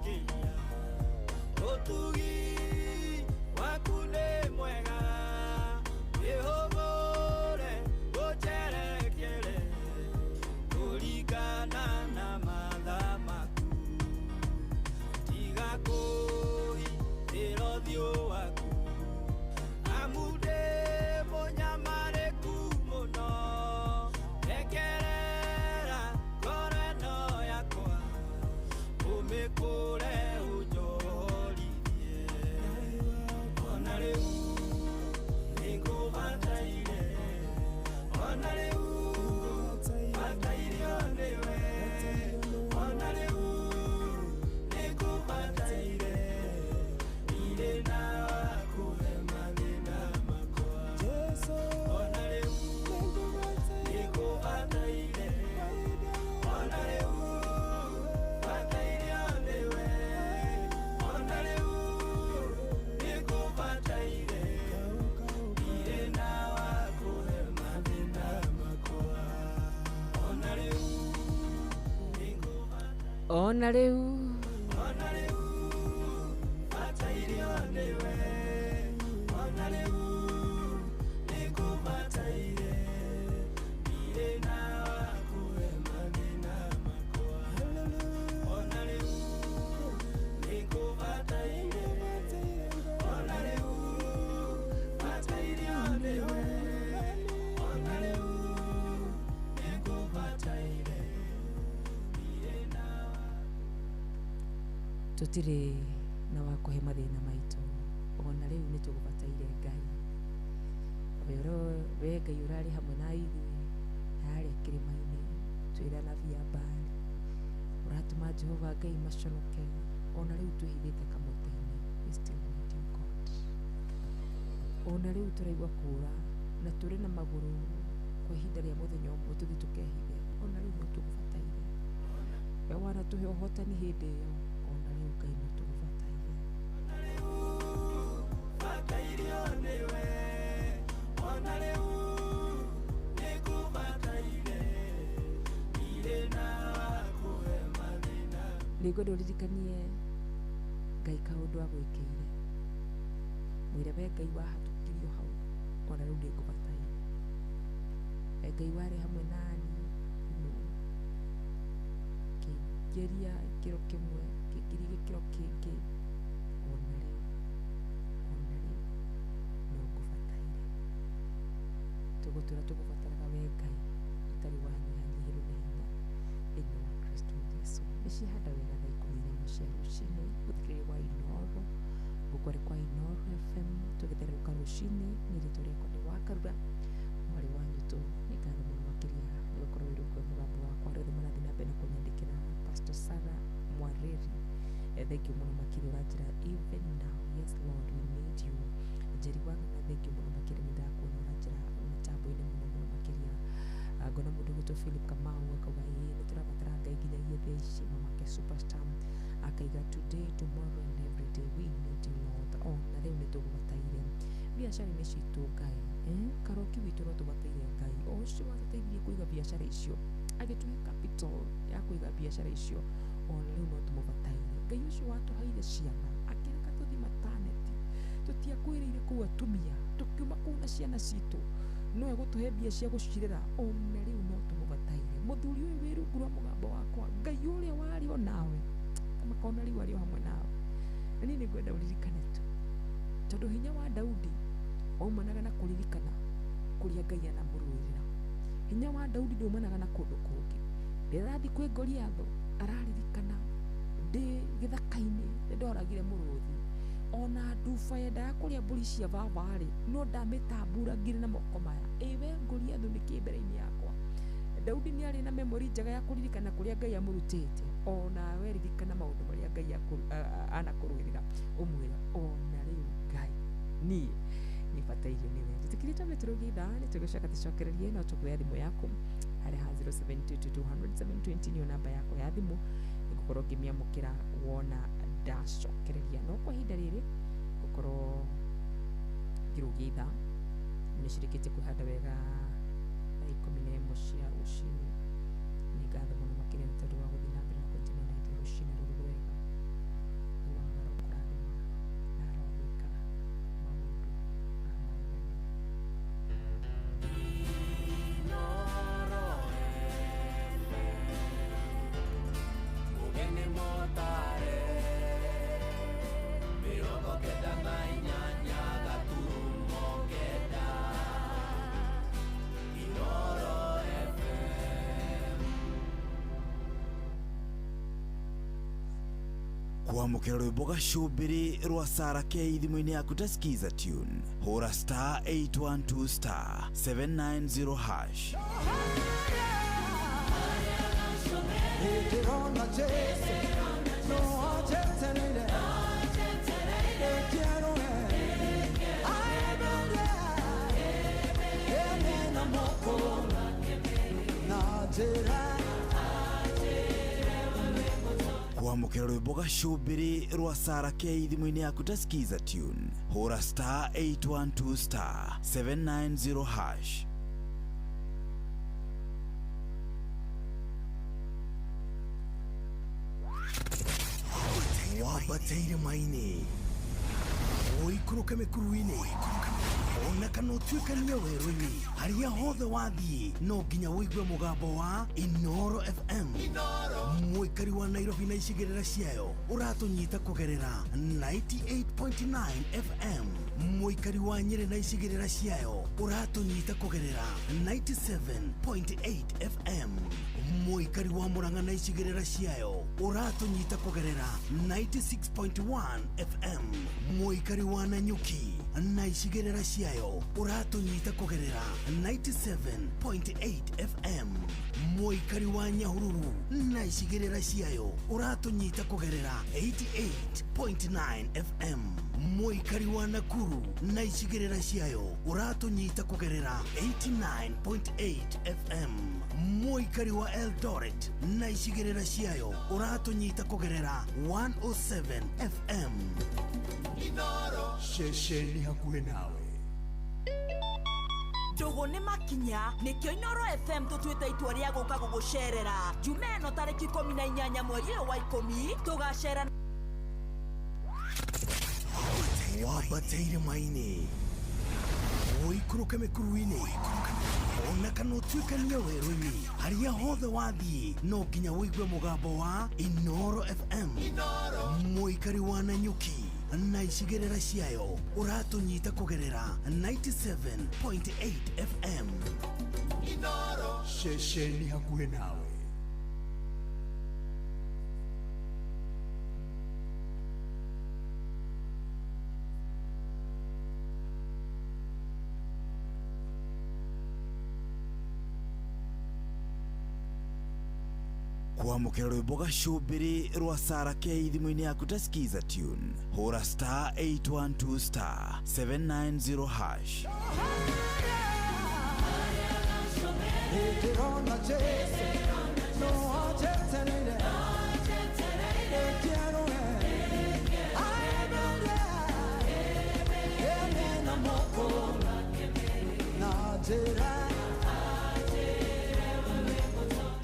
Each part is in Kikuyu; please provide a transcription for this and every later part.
Makĩria ũtugi waku nĩ mwega, wĩhũgũre ũnjerekere kũringana na matha maku, tiga kũhithĩra ũthiũ waku, amu ndĩ mũnyamarĩku mũno. Rekerera ngoro ĩno yakwa, ũmĩkũre ũnjohorithie. Ona rĩu nĩngũbataire, ona rĩu batairio nĩwe, ona rĩu nĩngũbataire, ndirĩ na wakũhe mathĩna makwa. Ona rĩu nĩngũbataire, ona rĩu batairio nĩwe, ona rĩu nĩngũbataire, ndirĩ na wakũhe mathĩna makwa. Ona rĩu nĩngũbataire, Ona rĩu, ona rĩu batairio nĩwe, ona rĩu nĩngũbataire, ndirĩ na wakũhe mathĩna makwa. Ona rĩu nĩngũbataire, ona rĩu batairio nĩwe, ona rĩu nĩngũbataire, ndirĩ na Tũtirĩ na wa kũhe mathĩna maitũ. Ona rĩu nĩ tũgũbataire Ngai. We we Ngai ũrarĩ hamwe na ithuĩ harĩa kĩrĩma-inĩ, twĩra anabii a Baali, ũratũma Jehova Ngai maconoke. Ona rĩu twĩhithĩte kamũtĩ-inĩ, we still need you, God. Ona rĩu tũraigua kũra na tũrĩ na magũrũ kwa ihinda rĩa mũthenya ũmwe, tũthiĩ tũkehithe. Ona rĩu no tũgũbataire. We wanatũhe ũhotani hĩndĩ ĩyo, ona rĩu Ngai no tũgũbataire. Ona rĩu batairio nĩwe, ona rĩu nĩngũbataire, ndirĩ na wakũhe mathĩna. Nĩngwenda ũririkanie Ngai kaũndũ agwĩkĩire. Mwĩre, we Ngai wahatũkirio hau, ona rĩu nĩngũbataire. We Ngai warĩ hamwe nani, kĩingĩria gĩkĩro kĩmwe, kĩingĩria gĩkĩro kĩngĩ, ona rĩu, ona rĩu no ngũbataire. Tũgũtũra tũgũbataraga we Ngai ũtarĩ wanyihanyihĩrwo nĩ hinya thĩinĩ wa Kristo Jesu. Nĩ ciahanda wega thaa 11 cia rũcinĩ, mũthikĩrĩria wa Inoro, gũkũ kwa Inoro FM, tũgĩthererũka rũcinĩ. Niĩ rĩtwa rĩakwa nĩ Wakarura mwarĩ wa nyũtũ. Nĩ ngatho mũno makĩria nĩ gũkorwo wĩ rungu rwa mũgambo wakwa. Arĩa othe marathiĩ na mbere na kũnyandĩkĩra, Pastor Sarah Mwareri, thank you mũno makĩria. Ũranjĩra even now, yes Lord, we need you. Njeri Wang'ang'a, thank you mũno makĩria, nĩ ndakuona ũranjĩra mĩtambo-inĩ mũno mũno makĩria. Ngona mũndũ ũgwĩtwo Philip Kamau akauga ĩĩ nĩ tũrabatara Ngai nginyagia thaa ici. Mamake Superstar akaiga, today, tomorrow and every day we need you, Lord. Ona rĩu nĩ tũgũbataire biacara-inĩ citũ Ngai, eh? Karoki witũ no tũbataire Ngai o ũcio watũteithirie kũiga biacara icio, agĩtũhe capital ya kũiga biacara icio. Ona rĩu no tũmũbataire Ngai ũcio watũheire ciana, akĩreka tũthiĩ maternity, tũtiakwĩrĩire kũu atumia, tũkiuma kũu na ciana citũ, no egũtũhe mbia cia gũcirera. Ona rĩu no tũmũbataire. Mũthuri ũyũ wĩ rungu rwa mũgambo wakwa, Ngai ũrĩa warĩ o nawe makona rĩu arĩ o hamwe nawe. Na niĩ nĩngwenda ũririkane tu, tondũ hinya wa Daudi waumanaga na kũririkana kũrĩa Ngai anamũrũĩrĩra. Hinya wa Daudi ndumanaga na kũndũ kũngĩ. Rĩrĩa arathiĩ kwĩ Goliathũ, araririkana, ndĩ gĩthaka-inĩ nĩ ndoragire mũrũthi, ona nduba yendaga kũrĩa mbũri cia baba rĩ, no ndamĩtamburangire na moko maya. Ĩ we Goliathũ, nĩkĩ mbere-inĩ yakwa? Daudi nĩ arĩ na memory njega ya kũririkana kũrĩa Ngai amũrutĩte. Onawe ririkana maũndũ marĩa Ngai anakũrũĩrĩra, ũmwĩre, ona rĩu Ngai niĩ nĩ batairio nĩwe. Njĩtĩkĩrie twambe tũrũgie ithaa, nĩ tũgĩcoka tũcokererie. No tũkuoya thimũ yaku harĩa ha 0722200720, nĩyo namba yakwa ya thimũ, nĩngũkorwo ngĩmĩamũkĩra wona ndacokereria. No kwa ihinda rĩrĩ ngũkorwo ngĩrũgia ithaa, nĩ cirĩkĩtie kwĩhanda wega thaa 11 cia rũcinĩ. Nĩ ngatho mũno makĩria nĩ tondũ wa gũthiĩ na mbere na kũnyitanĩra na ithuĩ rũcinĩ rũrũ rwega. Kwamũkĩra rwĩmbo gacumbĩrĩ rwa Sarah K thimũ-inĩ yaku ta skiza tune, hũra star 812 star 790 hash. Kwamũkĩra rwĩmbo gacumbĩrĩ rwa Sarah K thimũ-inĩ yaku ta skiza tune, hũra star 812 star 790 hash. Wambataire maini ũikũrũke mĩkuru-inĩ ona kana ũtuĩkanie werũ-inĩ harĩa hothe wathiĩ no nginya ũigue mũgambo wa Inoro FM. Mũikari wa Nairobi na icigĩrĩra ciayo ũratũnyita kũgerera 98.9 FM. Mũikari wa Nyĩrĩ na icigĩrĩra ciayo ũratũnyita kũgerera 97.8 FM. Mũikari wa Murang'a na icigĩrĩra ciayo ũratũnyita kũgerera 96.1 FM. Mũikari wa Nanyuki na icigĩrĩra ciayo ũratũnyita kũgerera 97.8 FM. Mũikari wa Nyahururu na icigĩrĩra ciayo ũratũnyita kũgerera 88.9 FM. Mũikari wa Nakuru na icigĩrĩra ciayo ũratũnyita kũgerera 89.8 FM. Mũikari wa Eldoret na icigĩrĩra ciayo ũratũnyita kũgerera 107 FM. Ceceni hakuhĩ nawe. Ndũgũ nĩ makinya nĩkĩo Inoro FM tũtuĩte itua rĩa gũka gũgũcerera Jumaa ĩno tarĩki 18 mweri ũyũ wa 10 tũgacera. Wambataire maini ũikũrũke mĩkuru-inĩ ona kana ũtuĩkanie werũ-inĩ harĩa hothe wathiĩ no nginya ũigue mũgambo wa Inoro FM. Mũikari wa Nanyuki na icigĩrĩra ciayo ũratũnyita kũgerera 97.8 FM. Ceceni hakuhĩ nawe. Kwamũkĩra rwĩmbo gacumbĩrĩ rwa Sarah K thimũ-inĩ yaku ta skiza tune, hũra star 812 star 790 hash.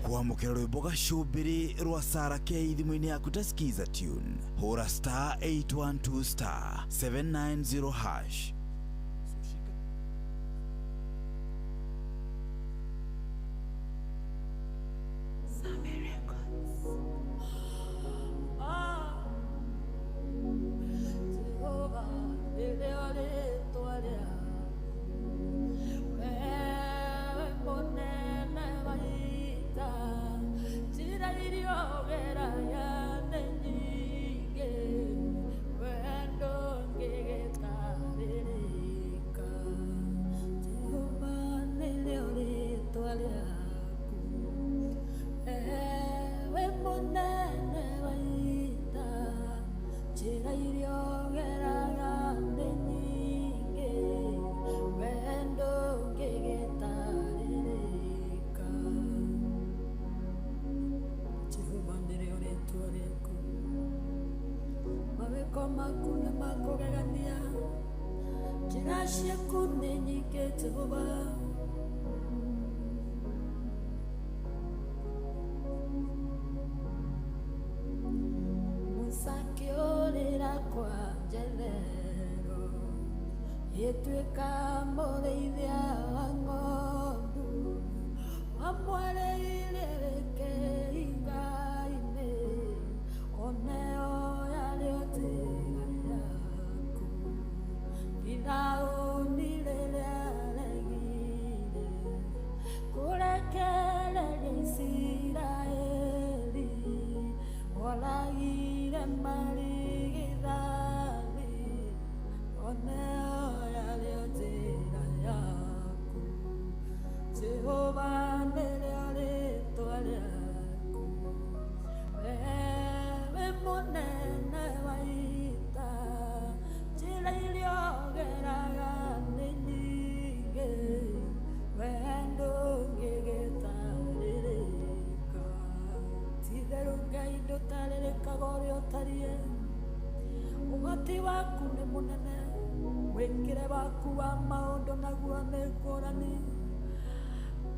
Kwamũkĩra rwĩmbo gacumbĩrĩ rwa Sarah K thimũ-inĩ yaku ta skiza tune, hũra star 812 star 790 hash. Isiraeli, wala ire mari. Wa maũndũ naguo nĩ ngũrani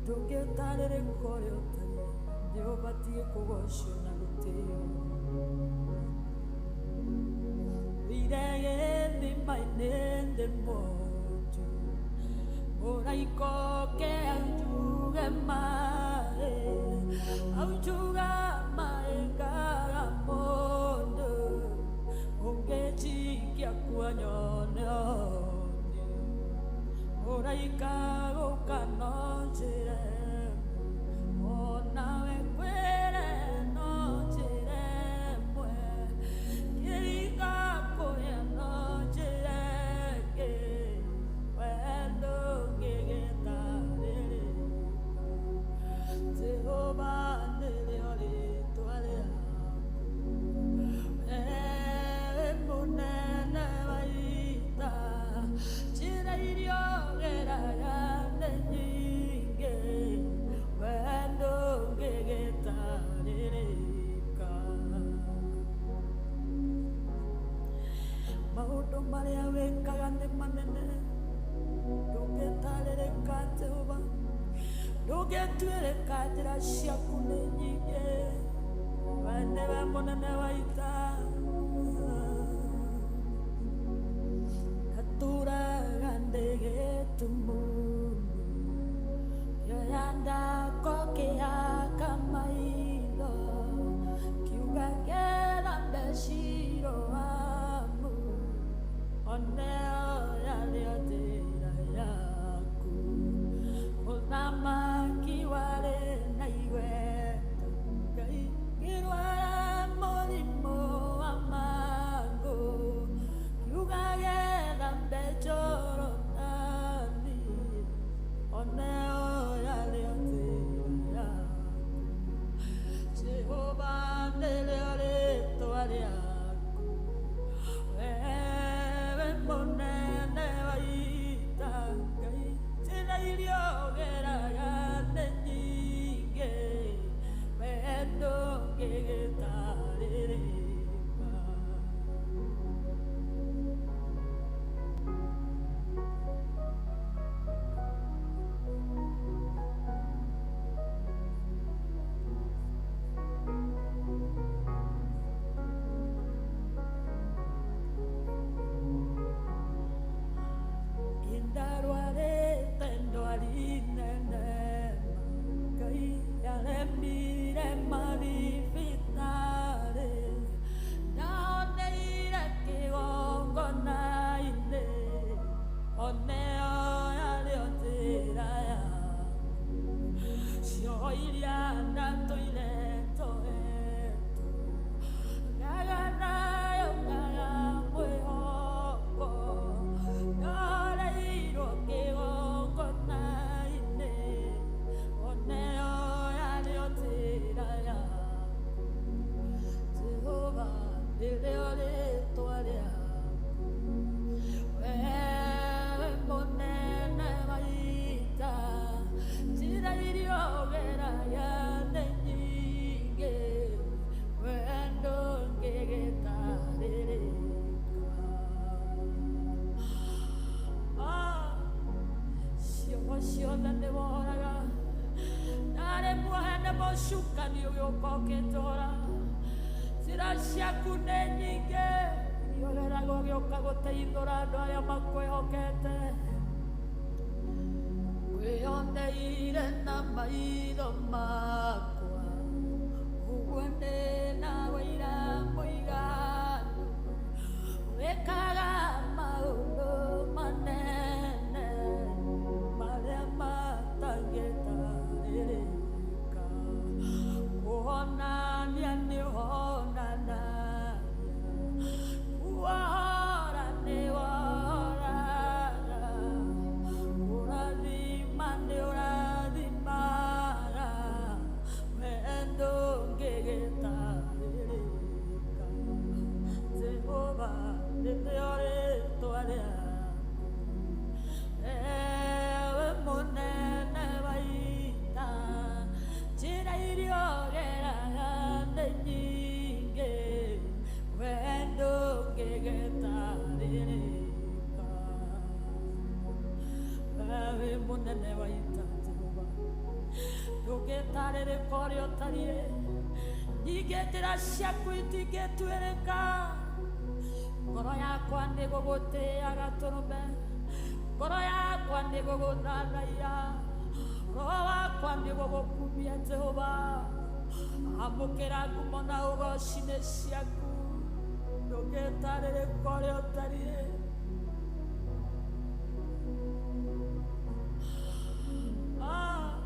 ndũngĩtarĩrĩka ũrĩa ũtariĩ nĩ ũbatiĩ kũgocwo na gũtĩo thire gĩthima-inĩ ndĩ mwonju mũraika oke aunjuge maĩ aunjuga maĩ ngaga mũndũ ũngĩnjikia kuo nyone mũraika gũka no njĩre onawe kwĩre no njĩre ĩmwe kĩringa kũrĩa no njĩre ĩngĩ we ndũngĩgĩtarĩrĩka Jehova nĩrĩo rĩtwa rĩaku wewe mũnene wa ita njĩra iria ũgeraga nĩ nyingĩ we ndũngĩgĩtarĩrĩka maũndũ marĩa wĩkaga nĩ manene ndũngĩtarĩrĩka Jehova ndũngĩtuĩrĩka njĩra ciaku nĩ nyingĩ we nĩwe mũnene wa ita ndatũraga ndĩ gĩtumumu kĩoya ndako kĩhaka maitho kiuga ngĩthambe Shiloamu oneo yarĩo njĩra yaku mũthamaki warĩ na igweta Ngai ngĩrwara mũrimũ wa mangũ kiuga gĩthambe Jorodani oneo yarĩo njĩra yaku Jehova nĩrĩo rĩtwa rĩaku wewe mũnene wa ita Ngai njĩra iria ũgeraga nĩ nyingĩ we ndũngĩgĩtarĩrĩka. Indarwarĩte ndwari nene Ngai yaremire mathibitarĩ ndahoneire kĩgongona-inĩ oneo yarĩo njĩra yaku cioho iria ndatũire njohetwo ngaga nayo ngaga mwĩhoko ndahoreirwo kĩgongona-inĩ oneo yarĩo njĩra yaku Jehova nĩrĩo rĩtwa rĩaku wewe mũnene wa ita njĩra iria ũgeraga nĩ nyingĩ we ndũngĩgĩtarĩrĩka. Ah, cioho ciothe nĩ woraga ndarĩ muohe nĩ mũcukani ũgĩũka ũkĩnjora njĩra ciaku nĩ nyingĩ iria ũgeraga ũgĩũka gũteithũra andũ arĩa makwĩhokete kwĩyoneire na maitho makwa ũguo ndĩ na wĩira mũiganu wĩkaga maũndũ manene marĩa matangĩtarĩrĩka kũhonania nĩ ũhonanagia kuohora nĩ wohoraga kũrathima nĩ ũrathimaga. Ndũngĩtarĩrĩka ũrĩa ũtariĩ. Nyingĩ njĩra ciaku itingĩtuĩrĩka. Ngoro yakwa nĩ gũgũtĩĩa gatũrũme. Ngoro yakwa nĩ gũgũthathaiya. Roho wakwa nĩ gũgũkumia Jehova. Amũkĩra ngumo na ũgoci nĩ ciaku. Ndũngĩtarĩrĩka ũrĩa ũtariĩ. Ah.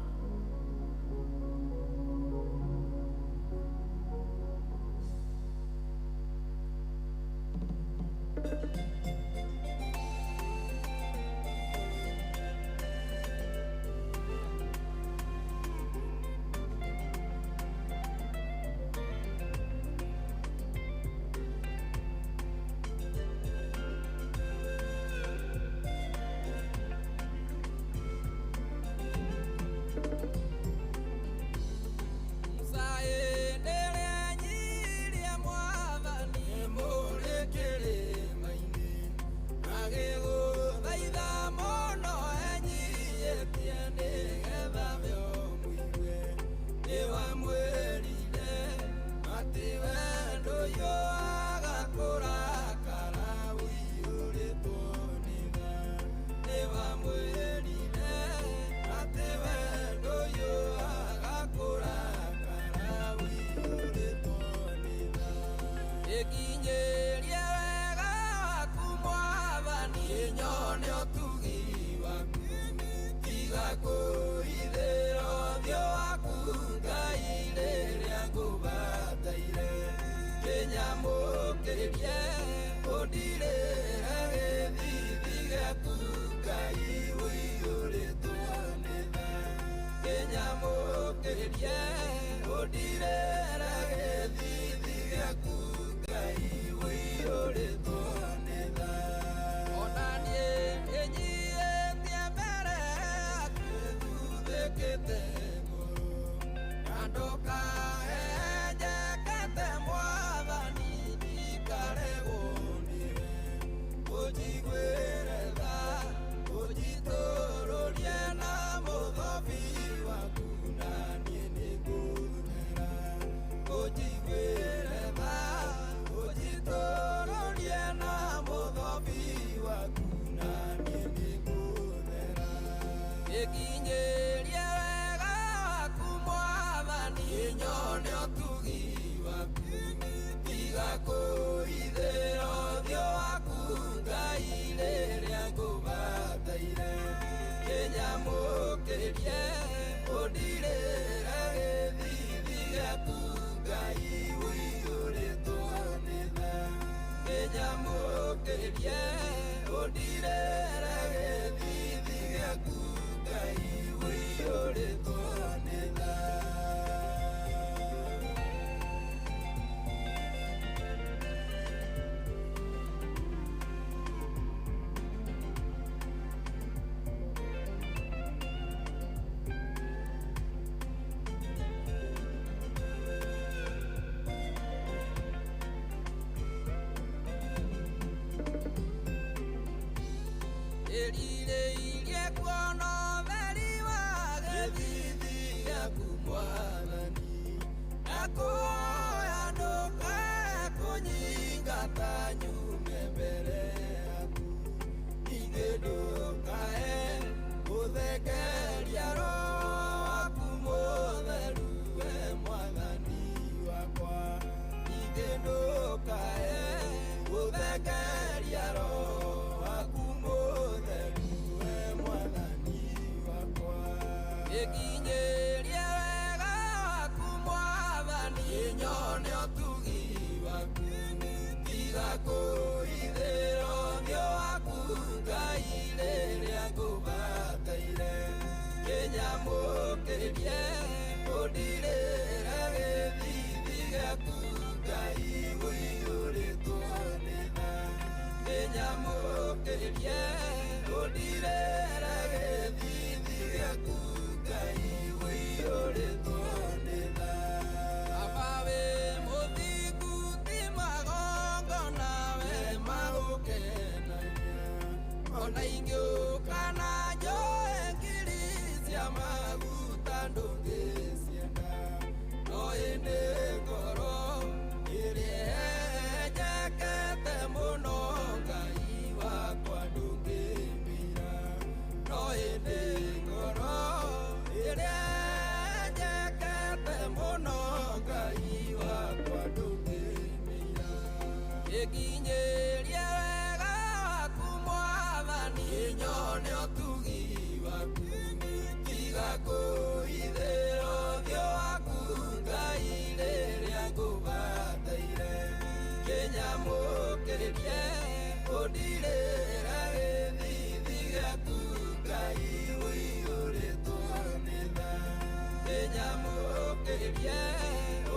Kĩnyamũkĩrie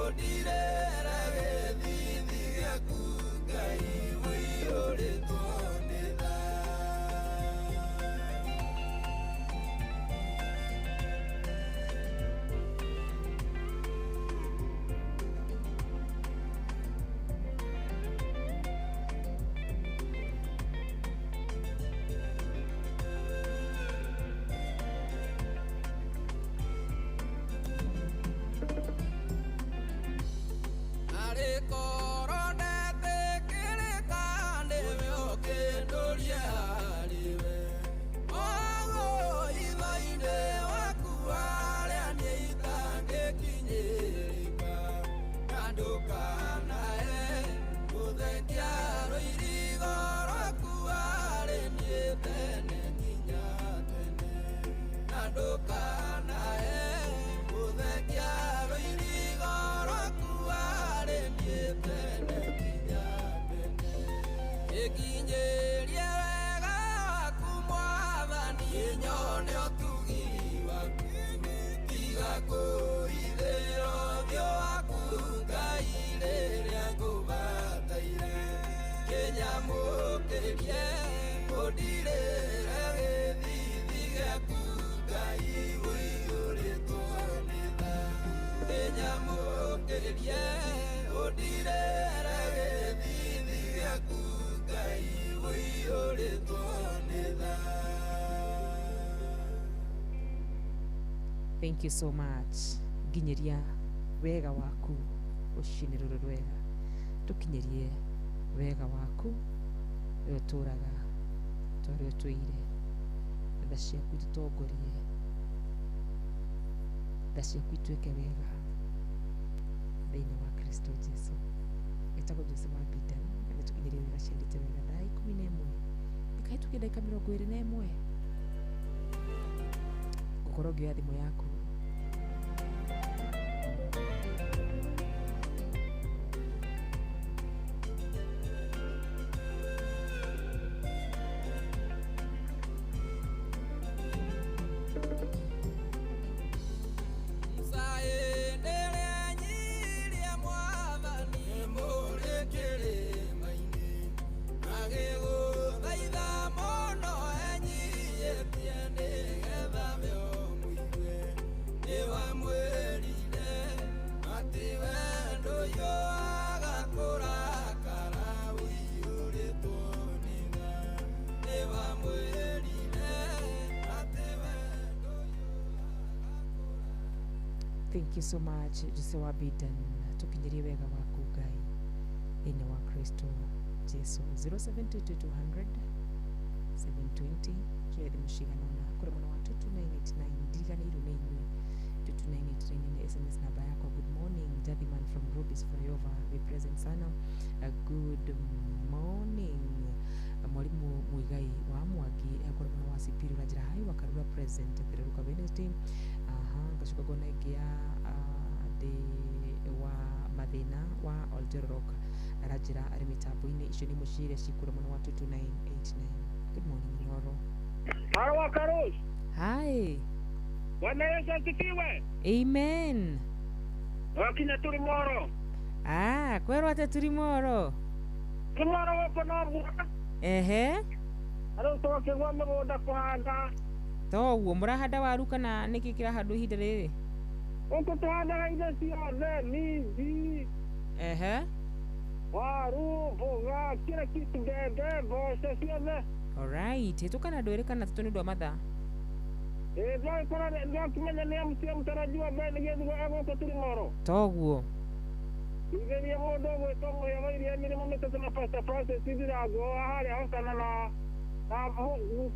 ũndirĩre gĩthithi gĩaku Ngai ũiyũrĩtwo nĩ tha. Arĩkorwo ndetĩkĩrĩka nĩwe ũkĩndũrie harĩwe Ogo itho-inĩ waku harĩa niĩ itangĩkinyĩrĩka na ndũkanae gũthengia rũirigo rwaku harĩ niĩ tene nginya tene na ndũkanae gũthengia rũirigo rwaku harĩ niĩ tene nginya tene. Ĩkinyĩrie wega waku Mwathani nyone ũtugi waku tiga kũhithĩra ũthiũ waku Ngai rĩrĩa ngũbataire. Kĩnyamũkĩrie ũndirĩre gĩthithi gĩaku Ngai ũiyũrĩtwo nĩ tha. Kĩnyamũkĩrie ũndirĩre gĩthithi gĩaku Ngai ũiyũrĩtwo nĩ tha. Thank you so much. Nginyeria wega waku rũcinĩ rũrũ rwega, tũkinyerie wega waku we ũtũraga twarĩa ũtũire. Tha ciaku itũtongorie, tha ciaku ituĩke wega thĩinĩ wa Kristo Jesu. Etagwo Jose wa Bidan agĩtũkinyeria wega ciandĩte wega thaa 11 ikahĩtũkia ndagĩka 21. Ngũkorwo ngĩoya thimũ yaku. Nyirie Mwathani mũrĩ kĩrĩma-inĩ agĩgũthaitha mũno enyiihĩtie nĩgetha we ũmũigue. Nĩwamwĩrire atĩ wendo ũyũ agakũrakara ũiyũrĩtwo nĩ tha. Nĩwamwĩrire atĩ wendo ũyũ. Thank you so much Jose wa Bidan, tukinyerie wega waku Ngai thĩinĩ wa Kristo Jesu. 0722 200 720 tuoye thimũ cigana ũna kũrĩ mwena wa 22989 ndiriganĩirwo nĩ inyuĩ. 22989 nĩ SMS namba yakwa. Good morning Jathiman from Rubis Flyover, be present sana. Good morning mwalimu Muigai wa Mwangi kũrĩ mwena wa Sipiri ũranjĩra hi wa Karura present Thereruka Wednesday. Aha, ngacoka ngona ĩngĩ ya ndĩ wa mathĩna wa Oljororok aranjĩra arĩ mĩtambo-inĩ icio nĩ mũciĩ iria cikũrĩ mwena wa 22989. Good morning Inooro. Halo Wakarus. Hi. Bwana Yesu asifiwe. Amen. Wakinya turi moro. Ah, kwerwo atĩa turi moro? Turi moro gũkũ no mbura. Ehe. Rĩu tũgakĩgwa mĩgũnda kũhanda. Toguo mũrahanda waru kana nĩkĩ kĩrahandwo ihinda rĩrĩ? Gũkũ tũhandaga indo ciothe, minji. Ehe. Waru, mboga, kila kitu, mbembe, mboco ciothe. Alright, hĩtũka na andũ erĩ kana atatũ nĩ ũndũ wa mathaa. Ĩĩ twagĩkorwo twakĩmenya nĩ MC mũtarajiwa mbere nĩgetha egũkũ turi moro. Toguo. Igeria mũndũ ũgwĩtwo Mũhĩa wa Iria mĩrĩmo mĩtatũ na Pastor Francis Ndirango wa harĩa Hosana na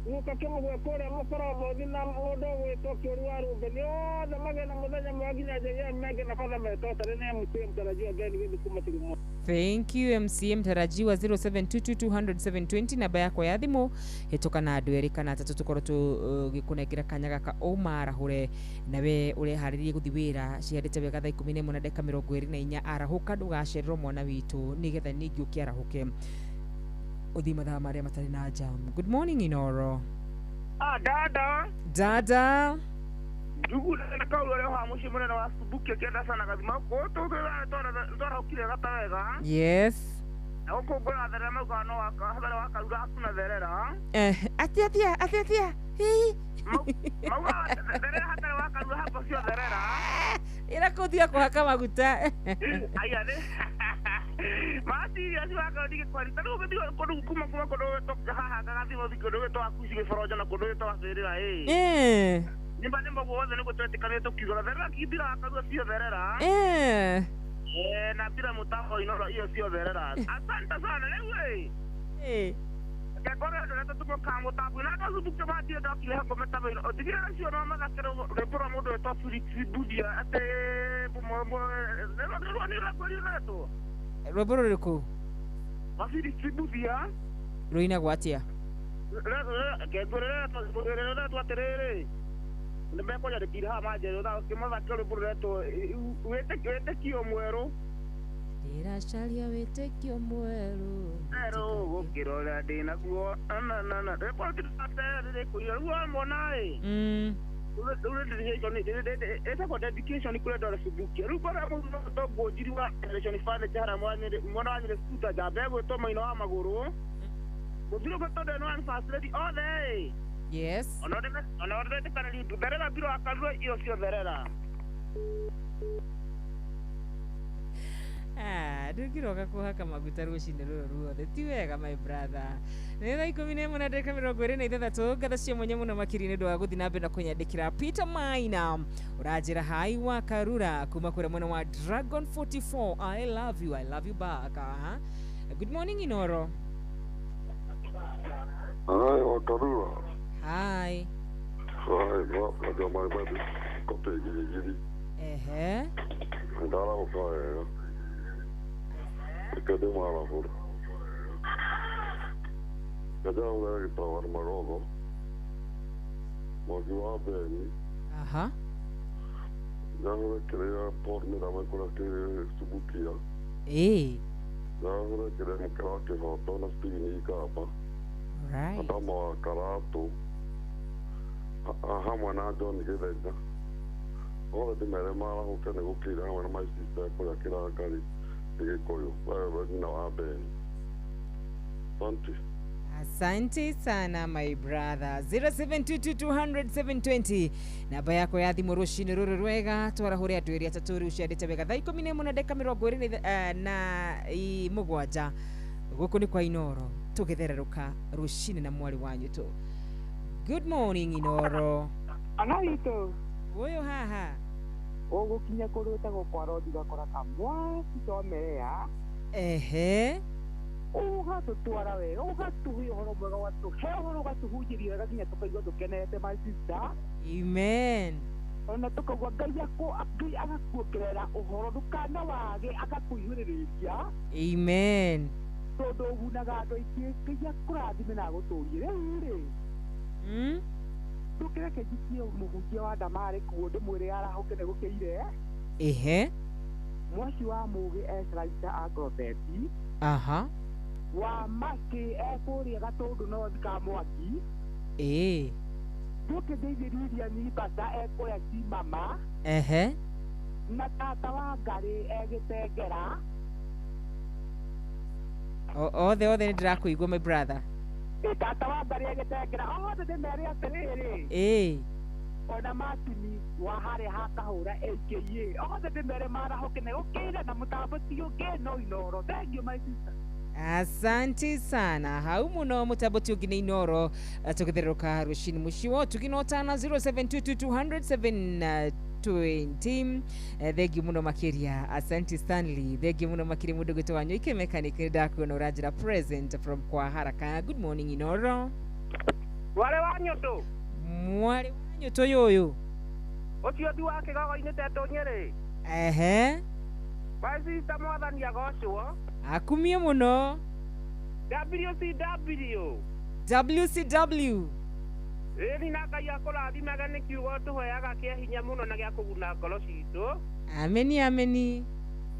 guka kĩmũgwe kũrĩa mũkorombothi na mũndũ ũgwĩtwo Kĩũri wa Rubeni othe magĩe na mũthenya mwega nginya JM menge na batha metotare nĩ MC mũtarajiwa Ben gĩthiĩ kuma Tirimo. Thank you MCA mtarajiwa. 0722200720 namba yakwa ya thimũ hĩtũka na andũ erĩ kana atatũ tũkorwo tũgĩkũnengera kanya gaka ũmarahũre nawe ũreharĩrie gũthiĩ wĩra cihandĩte wega thaa 11 na ndagĩka 24. Arahũka ndũgacererwo mwana witũ nĩgetha ningĩ ũkĩarahũke ũthiĩ mathaa marĩa matarĩ na jam. Good morning Inooro. Ah, dada. Dada. Njugu na kaulu leo ha muciĩ mũnene wa Subukia kĩenda sana gathima gũkũ twarahũkire gatawega. Yes. Na gũkũ ngũra therera maugaga no hatharĩ wa Karura hakuna therera. Atia atia atia atia. Hii. Maugaga therera hatarĩ wa Karura hapo sio therera. Ira kũthia kũhaka maguta. Aya nĩ masirias waka ndigĩkwari ta rĩu ũgĩthiĩ kũndũ kuma kuma kũndũ gwĩtwo haha gagathima ũthiĩ kũndũ gwĩtwo Wakuci gĩboronjo na kũndũ gwĩtwo Wabĩrĩra ĩ. Eh. Nyumba nĩ mũguo wothe nĩguo twetĩkanĩte tũkiugaga therera kibira wa Karura sio therera. Eh. Na bila mũtambo Inoro iyo sio therera. Asante sana rĩu ĩ. Eh. Ngekora andũ arĩa tũtũmũkaga mũtambo-inĩ na andũ mathiĩ ndokire hau mĩtambo-inĩ ũndigĩrĩra acio no mathakĩre rwĩmbo rwa mũndũ wĩtwo Felix Mbuthia atĩ nĩ rwĩmbo Rwĩmbo rũrĩkũ? Rwa Felix Mbuthia. Rũinagwo atĩa? Rũretwo atĩrĩrĩ nĩ mekũnyandĩkire haha manjĩre kĩmathakĩre rwĩmbo rũretwo wĩtĩkio mwerũ. Ndĩracaria wĩtĩkio mwerũ. Mwerũ gũkĩra ũrĩa ndĩnaguo na rwĩmbo rũu rĩu wamona ĩ ĩtagwo dedication kũrĩ andũ arĩa Subukia rĩu ngora mũndũ ngũnjiri wa Generation Furniture harĩa mwena wa Nyĩrĩ Scooter njamba ĩgwĩtwo Maina wa Magũrũ mũthirũko tondũ nĩ one first lady othe ĩ. Yes. Ona ndetĩkanĩria therera mbiro wa Karura iyo sio therera. Ndũngĩroka kũhaka maguta rũcinĩ rũrũ ruothe ti wega my brother. Nĩ thaa 11 na ndagĩka 26 ngatho cia mwanya mũno makĩria nĩ ũndũ wa gũthiĩ na mbere na kũnyandĩkĩra. Peter Maina ũranjĩra hi wa Karura kuma kũrĩa mwena wa Dragon 44. I love you, I love you back. Aha. Good morning Inoro. Hi wa Karura. Hi. Hi, najua mai mai kote giri. Ehe. Ndara ukae. Kede mara hur. Kede ule gitawar magogo. Mwaki wa Beni. Aha. Jangre kire por mira me kura ke Subukia. Eh. Jangre kire mkra ke hoto na spini ikapa. Right. Adamo Karatu. Hamwe na John Githenya othe ndĩmere marahũke nĩ gũkĩire hamwe na my sister kũrĩa Kĩrangari Gĩkũyũ wewe nyina wa Beni. Asante. Asante sana my brother. 0722200720 namba yako ya thimũ rũcinĩ rũrũ rwega twarahũre andũ erĩ atatũ rĩu ciandĩte wega thaa 11 na ndagĩka 27 gũkũ nĩ kwa Inoro tũgĩthererũka rũcinĩ na mwarĩ wanyu tũ. Good morning Inoro. Ana witũ. Ũyũ haha. Ũgũkinya kũndũ gwĩtagwo kwa Rodi ũgakora kamwaki tomerea. Ehe. Ũgatũtwara wega ũgatũhe ũhoro mwega ũgatũhe ũhoro ũgatũhunjĩria wega nginya tũkaigua tũkenete my sister. Amen. Ona tũkaigua Ngai Ngai agakuongerera ũhoro ndũkanawage agakũihũrĩrĩria. Amen. Tondũ ũgunaga andũ aingĩ Ngai akũrathime na agũtũrie rĩu rĩ. Ndũkĩreke njikie mũhunjia wa Ndamarĩ kuo ndĩmwĩre arahũke nĩ gũkĩire. Ehe. Mwaci wa Mũgĩ Esraita Agrobeti. Aha. Wa Makĩ ekũrĩa Gatũndũ North ka Mwaki. Ĩĩ. Ndũke ndeithĩrĩria Nyimbata ekũrĩa Cimama. Ehe. Na tata wa Ngarĩ egĩtengera. Othe othe nĩ ndĩrakũigua my brother. Tata wa Ngarĩ egĩtengera othe ndĩmere atĩrĩrĩ. Ĩĩ. Ona Martini wa harĩa ha Kahũra AKA othe ndĩmere marahũke nĩ gũkĩire na mũtambo ti ũngĩ no Inoro. Thank you my sister. Asante sana hau muno mutambo ti ũngĩ nĩ Inoro tũgĩtherũka rũcinĩ mũciĩ wa ũtugi na ũtana 0722200720. Thengiũ mũno makĩria. Asante Stanley, thengiũ mũno makĩria mũndũ gwĩtwo Wanyoike mechanic nĩ ndakuona ũranjĩra present from kwa haraka. Good morning Inoro. Mwarĩ wa Nyũtũ. Mwarĩ wa Nyũtũ yũyũ. Ũcio thi wa kĩgogo-inĩ tetũ Nyĩrĩ. Ehe. My sister mwathani agocwo. Akumie mũno. WCW. WCW. Ĩni na Ngai akũrathimage nĩ kiugo tũheaga kĩa hinya mũno na gĩa kũguna ngoro citũ. Ameni ameni.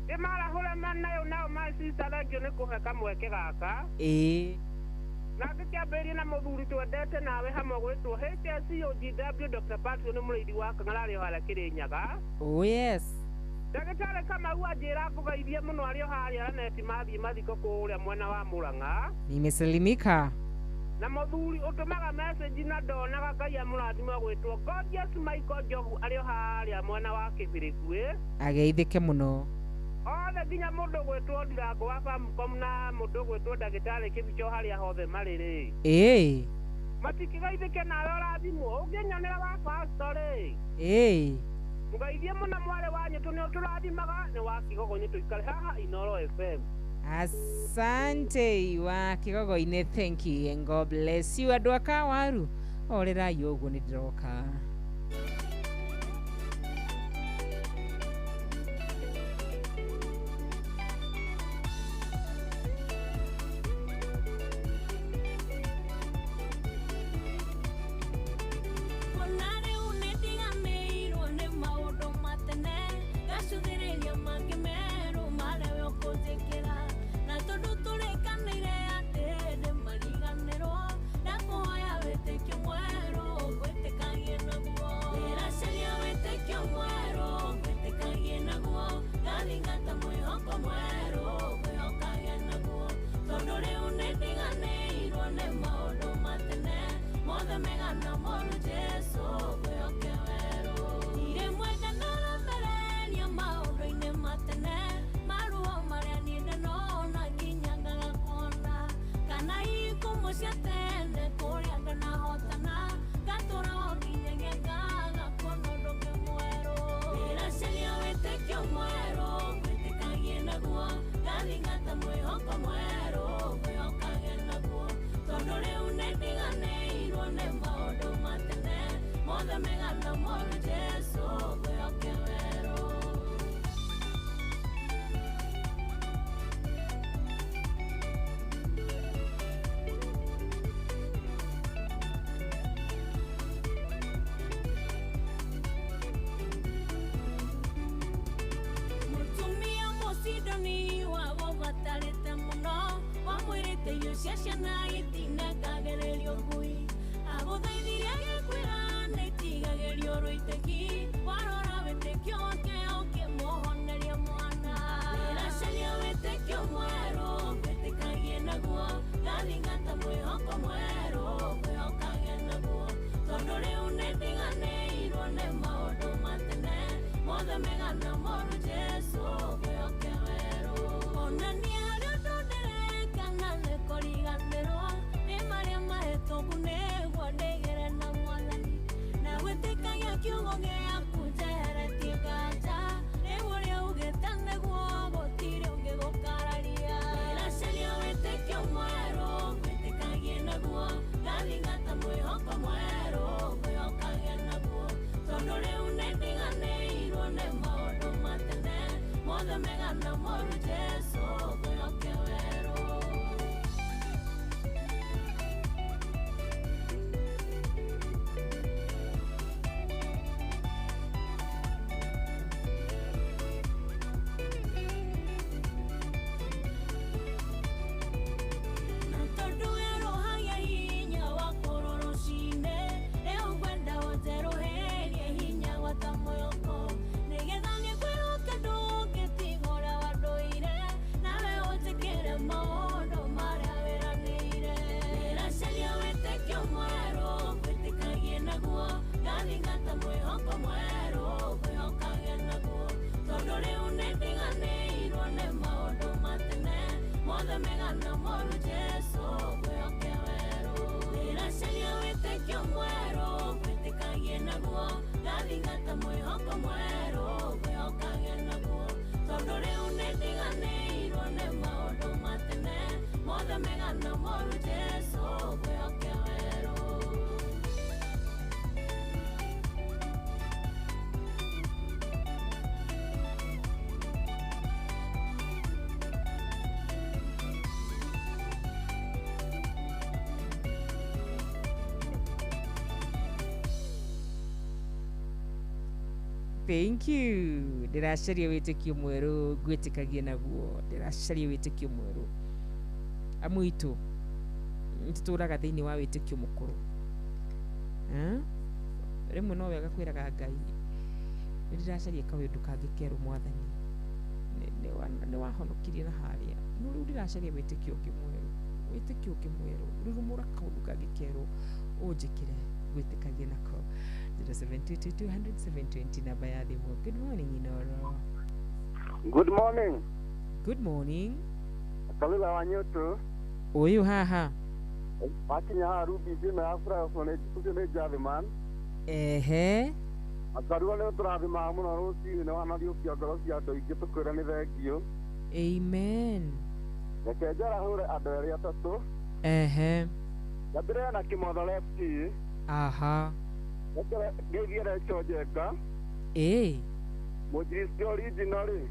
Ndĩmarahũre manayo nao my sister, thengiũ nĩ kũhe kamweke gaka. Ĩĩ. Na ngĩkĩambĩrĩrie na mũthuri twendete nawe hamwe gwĩtwo HSCOGW Dr. Patrick nĩ mũrĩithi wa Kang'ara arĩ o harĩa Kĩrĩnyaga. Oh yes. Ndagĩtarĩ Kamau anjĩra ngũgeithie mũno arĩ o harĩa Raneti mathiĩ mathiko kũrĩa mwena wa Mũrang'a. Nimesalimika. Na mũthuri ũtũmaga message na ndonaga Ngai amũrathime gwĩtwo Gorgeous Michael Njogu arĩ o harĩa mwena wa Kĩbĩrĩkuĩ. Ageithĩke mũno. Othe nginya mũndũ gwĩtwo Ndirango wa Famcom na mũndũ gwĩtwo ndagĩtarĩ Kĩbicho harĩa hothe marĩ rĩ. Ĩĩ. Matikĩgeithĩke nawe ũrathimwo ũngĩnyonera wa pastor rĩ. Ĩĩ. Mũgeithie mũno mwarĩ wa nyitũ nĩ ũtũrathimaga nĩ wa Kĩgogo-inĩ tũikare haha Inooro FM. Asante wa Kĩgogo-inĩ, thank you and God bless you. Andũ a Kawaru orerai ũguo nĩ ndĩroka. Thank you. Ndĩracaria wĩtĩkio mwerũ ngwĩtĩkagie naguo. Ndĩracaria wĩtĩkio mwerũ. Amũitũ Tũtũraga thĩinĩ wa wĩtĩkio mũkũrũ. Rĩmwe no wega kwĩraga Ngai nĩ ndĩracaria kawĩndũ kangĩ kerũ mwathani. Nĩ wahonokirie na harĩa no rĩu ndĩracaria wĩtĩkio ũngĩ mwerũ, wĩtĩkio ũngĩ mwerũ, rurumũra kaũndũ kangĩ kerũ ũnjĩkĩre gwĩtĩkagia nako. 0722 200 720 namba ya thimũ. Good morning, Inoro. Good morning. Good morning. Kalula wa Nyoto. Ũyũ haha. Wakinya haha Ruby ĩno ya Flyover ũcio nĩ Jathman. Ehe. Akarua nĩ tũrathimaga mũno rũcinĩ nĩ wanariũkia ngoro cia andũ aingĩ tũkwĩra nĩ thengiũ. Amen. Reke njarahũre andũ erĩ atatũ. Ehe. Nyambĩrĩre na Kĩmotho Lefty. Aha. Reke ngeithie Recho Njenga. Ĩĩ. Mũnjiristi original rĩ.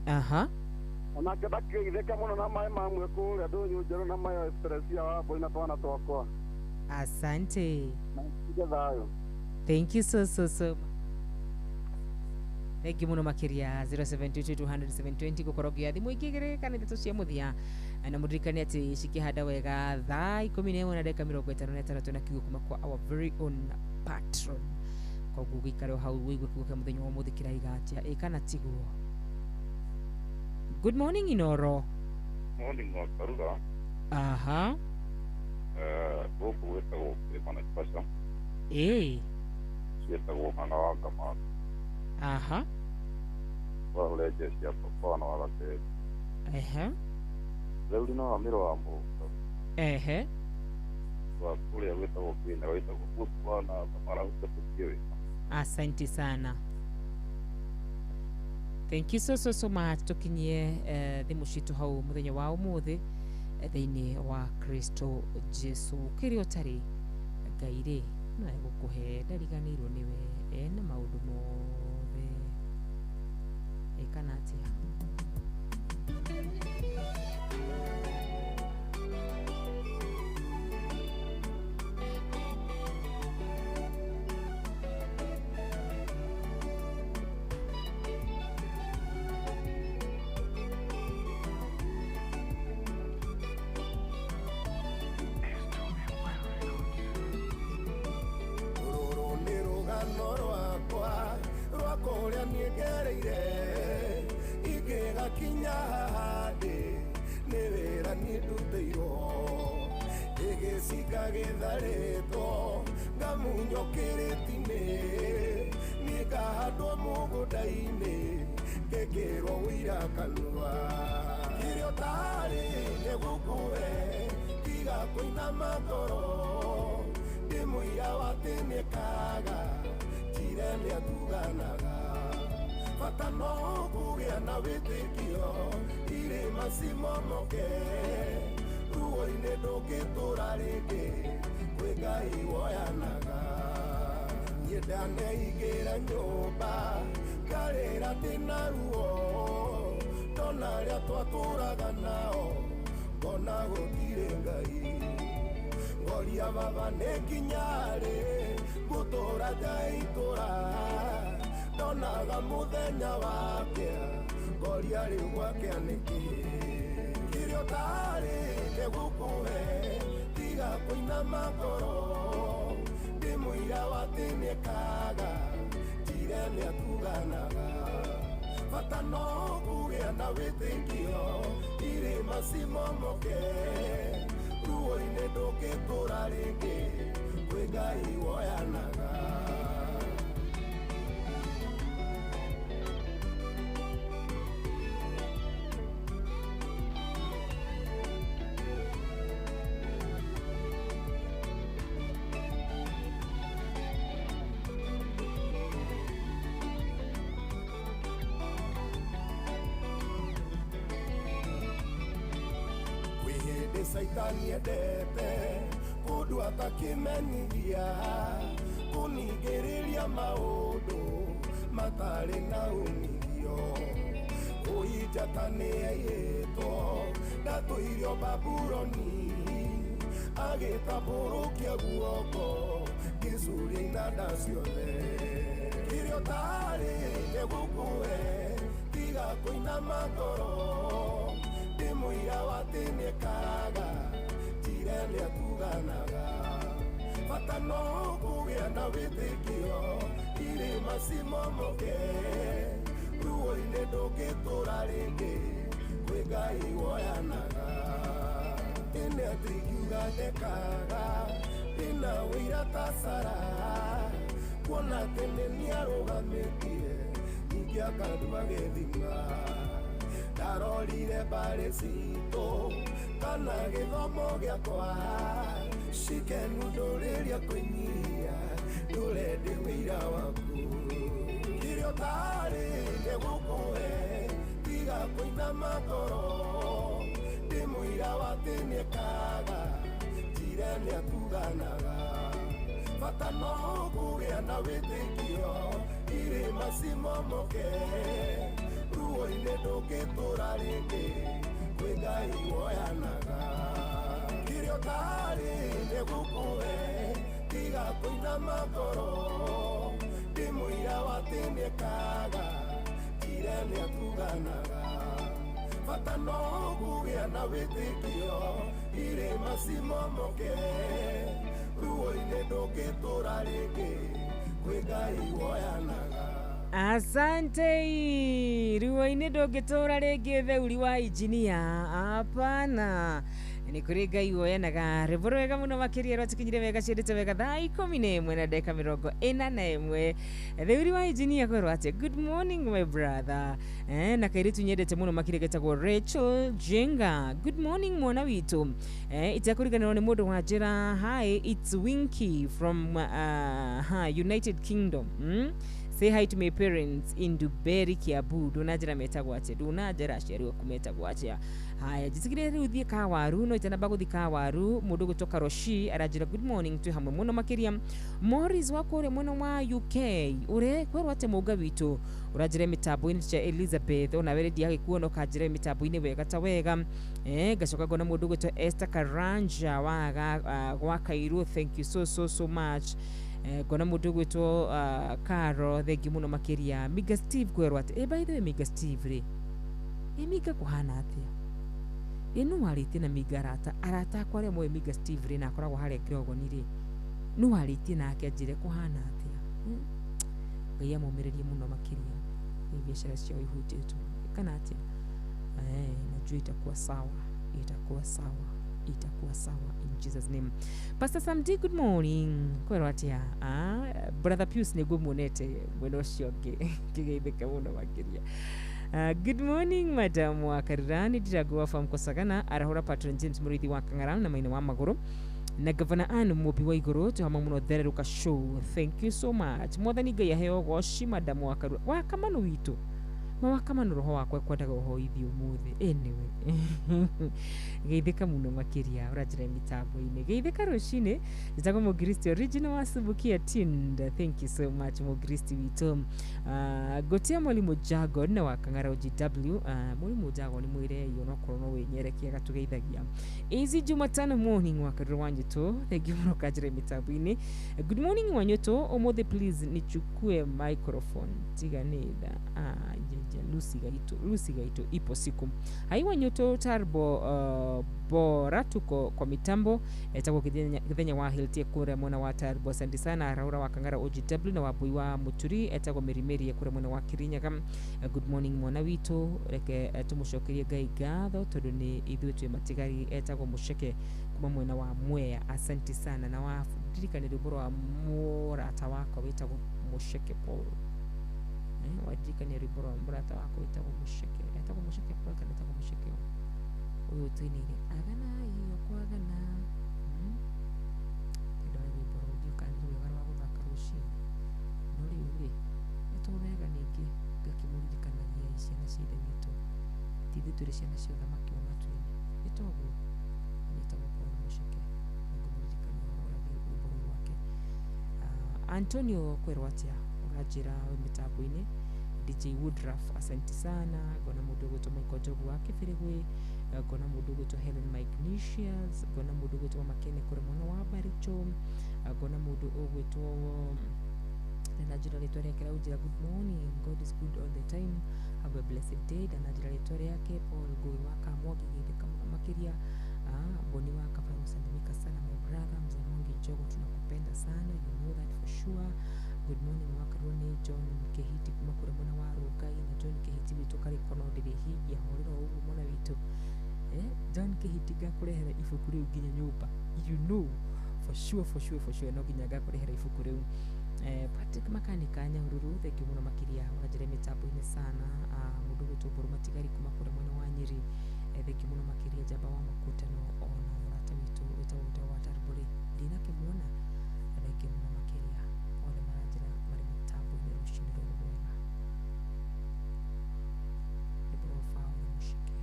Aha. Onake ndakĩgeithĩke mũno na maĩ mamwe kũrĩa ndũnyũ njerũ na maĩ express ya Wambũi na twana twakwa. Asante. Na tige thayũ. Thank you so so so much. Thank you muno makiria. 0722 200 720 gukorwo ngĩoya thimũ ingĩ igĩrĩ kana ithatũ cia mũthia, na mũririkane atĩ cikĩhanda wega thaa 11:56 na kiugo kuma kwa our very own patron. Koguo gũikare o hau wĩigue kiugo kĩa mũthenya wa ũmũthĩ kĩraiga atĩa, ĩ kana tiguo. Good morning, Inoro. Morning, Wakarura. Aha. Gũkũ gwĩtagwo Kĩrĩma Naivasha. Ĩĩ. Ciĩtagwo Ng'ang'a wa Ngama. Aha. Warore jeshi ya baba na wa Gakeri. Ehe. Rĩu no wa mĩro wa mũgũnda. Ehe. Wa kũrĩa gwĩtagwo Kenya gwĩtagwo Botswana Kamara gũtũkie wĩra. Asante sana. Thank you so so so much. Tukinyie thimũ citũ hau mũthenya wa ũmũthĩ thĩinĩ wa Kristo Jesu. Kĩrĩa ũtarĩ Ngai rĩ no egũkũhe, ndariganĩirwo nĩwe, ena maũndũ mothe. Ĩ kana atĩa? Rũrũ nĩ rũgano rwakwa rwa kũrĩa niĩ ngereire ingĩgakinya haha ndĩ nĩ wĩra niĩ ndutĩirwo ĩgĩcinga gĩtharĩtwo ngamunywo kĩrĩti-inĩ niĩ ngahandwo mũgũnda-inĩ ngekĩrwo ũira kanua kĩrĩa ũtarĩ nĩgũkũhe tiga kũinama ngoro ndĩ mũira wa atĩ nĩkaga njire nĩatuganaga bata no kũgĩa na wĩtĩkio irĩma cimomoke ruo-inĩ ndũngĩtũra rĩngĩ kwĩ Ngai woyanaga niĩ ndaneigĩra nyũmba ngarĩra ndĩna ruo ndona arĩa twatũraga nao ngona gũtirĩ Ngai ngoria baba nĩ nginya rĩ ngũtũra ndaitũra ndonaga mũthenya wakĩa ngoria rĩu gwakĩa nĩkĩ kĩrĩa ũtarĩ nĩgũkũhe tiga kũinama ngoro ndĩ mũira wa atĩ nĩekaga njire nĩatuganaga bata no kũgĩa na wĩtĩkio irĩma cimomoke ruo-inĩ ndũngĩtũra rĩngĩ kwĩ Ngai woyanaga. Kwĩ hĩndĩ caitani endete kũndũ atakĩmenyithia kũningĩrĩria maũndũ matarĩ na umithio kũi njata nĩyaiyĩtwo ndatũirio Babuloni agĩtambũrũkia guoko ngĩcuria inanda ciothe kĩrĩa ũtarĩ nĩgũkũhe tiga kũinama ngoro ndĩ mũira wa atĩ nĩekaga njire Njire nĩatuganaga bata no kũgĩa na wĩtĩkio irĩma cimomoke ruo-inĩ ndũngĩtũra rĩngĩ kwĩ Ngai woyanaga ĩnĩ atĩ ingiuga ndekaga ndĩna wĩira ta Sara kuona atĩ nĩ nĩarũgamĩtie ningĩ akandua gĩthima ndarorire mbarĩ citũ kana gĩthomo gĩakwa shikenu ndũrĩria kwĩnyihia ndũre ndĩ wĩira waku kĩrĩa ũtarĩ nĩgũkũhe tiga kũinama ngoro ndĩ mũira wa atĩ nĩekaga njire nĩatuganaga bata no kũgĩa na wĩtĩkio irĩma cimomoke ruo-inĩ ndũngĩtũra rĩngĩ kwĩ Ngai woyanaga kĩrĩa ũtarĩ nĩgũkũhe tiga kũinama ngoro ndĩ mũira wa atĩ nĩekaga njire nĩatuganaga bata no kũgĩa na wĩtĩkio irĩma cimomoke ruo-inĩ ndũngĩtũra rĩngĩ kwĩ Ngai woyanaga. Asante ruo-inĩ ndũngĩtũra rĩngĩ theuri wa injinia hapana nĩ kũrĩ Ngai woyanaga rwĩmbo rwega mũno makĩria rwatũkinyire wega ciendete wega thaa 11 na ndagĩka 41 theuri wa injinia kwĩrwo atĩ good morning my brother na kairĩtu nyendete mũno makĩria getagwo Rachel Jenga good morning mwana witũ itekũriganĩrwo nĩ mũndũ wa njĩra hi it's Winky from United Kingdom Say hi to my parents in Duberi Kiambu ndũnanjĩra metagwo atĩa ndũnanjĩra aciari aku metagwo atĩa haya njĩtĩkĩre rĩu thiĩ Kawaru no itanamba gũthiĩ Kawaru mũndũ ũgwĩtwo Karoshi aranjĩra good morning twĩ hamwe mũno makĩria Morris wa kũrĩa mwena wa UK ũrĩ kwerwo atĩ mũnga witũ ũranjĩra mĩtambo-inĩ cia Elizabeth onawe rĩndia agĩkuona ũkanjĩra mĩtambo-inĩ wega ta wega ngacoka ngona mũndũ ũgwĩtwo Esther Karanja wa gwa Kairu thank you so so so much ngona mũndũ ũgwĩtwo Caro thengi mũno makĩria Miga Steve kwerwo atĩ by the way Miga Steve rĩ Miga kũhana atĩa nũ warĩtie na Miga arata akwa arĩa moĩ Miga Steve rĩ na akoragwo harĩa Kĩrogoni rĩ nũ warĩtie nake anjĩre kũhana atĩa Ngai amũmĩrĩrie mũno makĩria nĩ biacara ciao ihutĩtwo kana atĩa najua itakuwa sawa itakuwa sawa itakuwa sawa in Jesus name. Pastor Samdi good morning kwerwo atia brother Pius nĩguo muonete mwena ũcio ũngĩ kĩgeithĩka mũno makĩria. Good morning madam wa Karirani Ndirago wa farm Kosagana arahũra Patron James Mũrĩithi wa Kang'ara na Maina wa Magũrũ na gavana Ann Mũmbi wa Igũrũ twĩ hamwe mũno thererũka show thank you so much mwathani Ngai aheo goci madam wa Karura wa Kamanu witũ mawakamano roho wakwa kwendaga ũhoithio ũmũthĩ anyway geithĩka mũno makĩria ũranjĩra mĩtambo-inĩ geithĩka rũcinĩ njĩtagwo Mũngiristi original wa Subukia Tinda thank you so much Mũngiristi witũ ngũtia Mwalimu Jagon na wa Kang'ara OGW Mwalimu Jagon mwĩre onokorwo no wĩnyerekie agatũgeithagia easy Jumatano morning wa Karura Wanjitũ thank you mũno kanjĩra mĩtambo-inĩ good morning Wanyũtũ ũmũthĩ please nichukue microphone tiga nĩtha Lucy Gaito ipo siku haiwa nyoto tarbo bora tuko kwa mitambo etagwo Githenya wa Hilti kure mwena wa Tarbo asante sana Raura wa Kangara OGW na Wabui wa Muturi etagwo Mirimiri kure mwena wa Kirinyaga good morning mwana witũ reke tumucokerie Ngai ngatho tondu ni ithuĩ twĩ matigari etagwo Muceke kuma mwena wa Mwea asante sana na wadirikane rwĩmbo rwa mũrata wakwa wĩtagwo Muceke Paul wadirikane rwĩmbo rwa mũrata wakwa wĩtagwo Muceke etagwo Muceke Paul kana etagwo Muceke ũyũ tũinĩire agana iyo kwagana ndore rwĩmbo rũu ndiũĩ kana nĩ rwega rwa gũthaka rũcinĩ no rĩu rĩ nĩ wega ningĩ ngakĩmũririkanagia ciana cia ithe witũ ti ithuĩ tũrĩ ciana cia ũthamaki wa matu-inĩ nĩ toguo nĩtagwo Paul Muceke nĩngũmũririkania ũhoro wa rwĩmbo rũu rwake Antonio kwerwo atĩa ũranjĩra wĩ mĩtambo-inĩ DJ Woodruff asante sana ngona mũndũ ũgwĩtwo Michael Njogu wa Kĩbĩrĩgwĩ ngona mũndũ ũgwĩtwo Helen Mike Nicias ngona mũndũ ũgwĩtwo Mama Kene kũrĩ mwena wa Baricho ngona mũndũ ũgwĩtwo ndananjĩra rĩtwa rĩake raunjĩra good morning God is good all the time have a blessed day ndananjĩra rĩtwa rĩake Paul Ngũgĩ wa Kamwangi geithĩka mũno makĩria Boni wa Kabaru, salimika sana my brother. Mzee Mwangi Jogo, tunakupenda sana, you know that for sure. Good morning Wakaruni John Kehiti kuma kũrĩ mwena wa Rongai na John Kehiti witũ Karĩkono ndĩrĩhingia horĩra o ũguo mwana witũ. John Kehiti ngakũrehera ibuku rĩu nginya nyũmba, you know for sure, for sure, for sure no nginya ngakũrehera ibuku rĩu. Patrick Makanika Nyahururu, thank you mũno makĩria ũranjĩra mĩtambo-inĩ sana. Mũndũ ũgwĩtwo Mbũrũ Matigari kuma kũrĩ mwena wa Nyĩrĩ, thank you mũno makĩria. Njamba wa Makutano ona mũrata witũ wĩtagwo wĩtagwo wa Tarbũrĩ ndinakĩmuona, thank you mũno makĩria othe maranjĩra marĩ mĩtambo-inĩ rũcinĩ rũrũ rwega. Rwĩmbo rwa ũbaũ nĩ mũcike.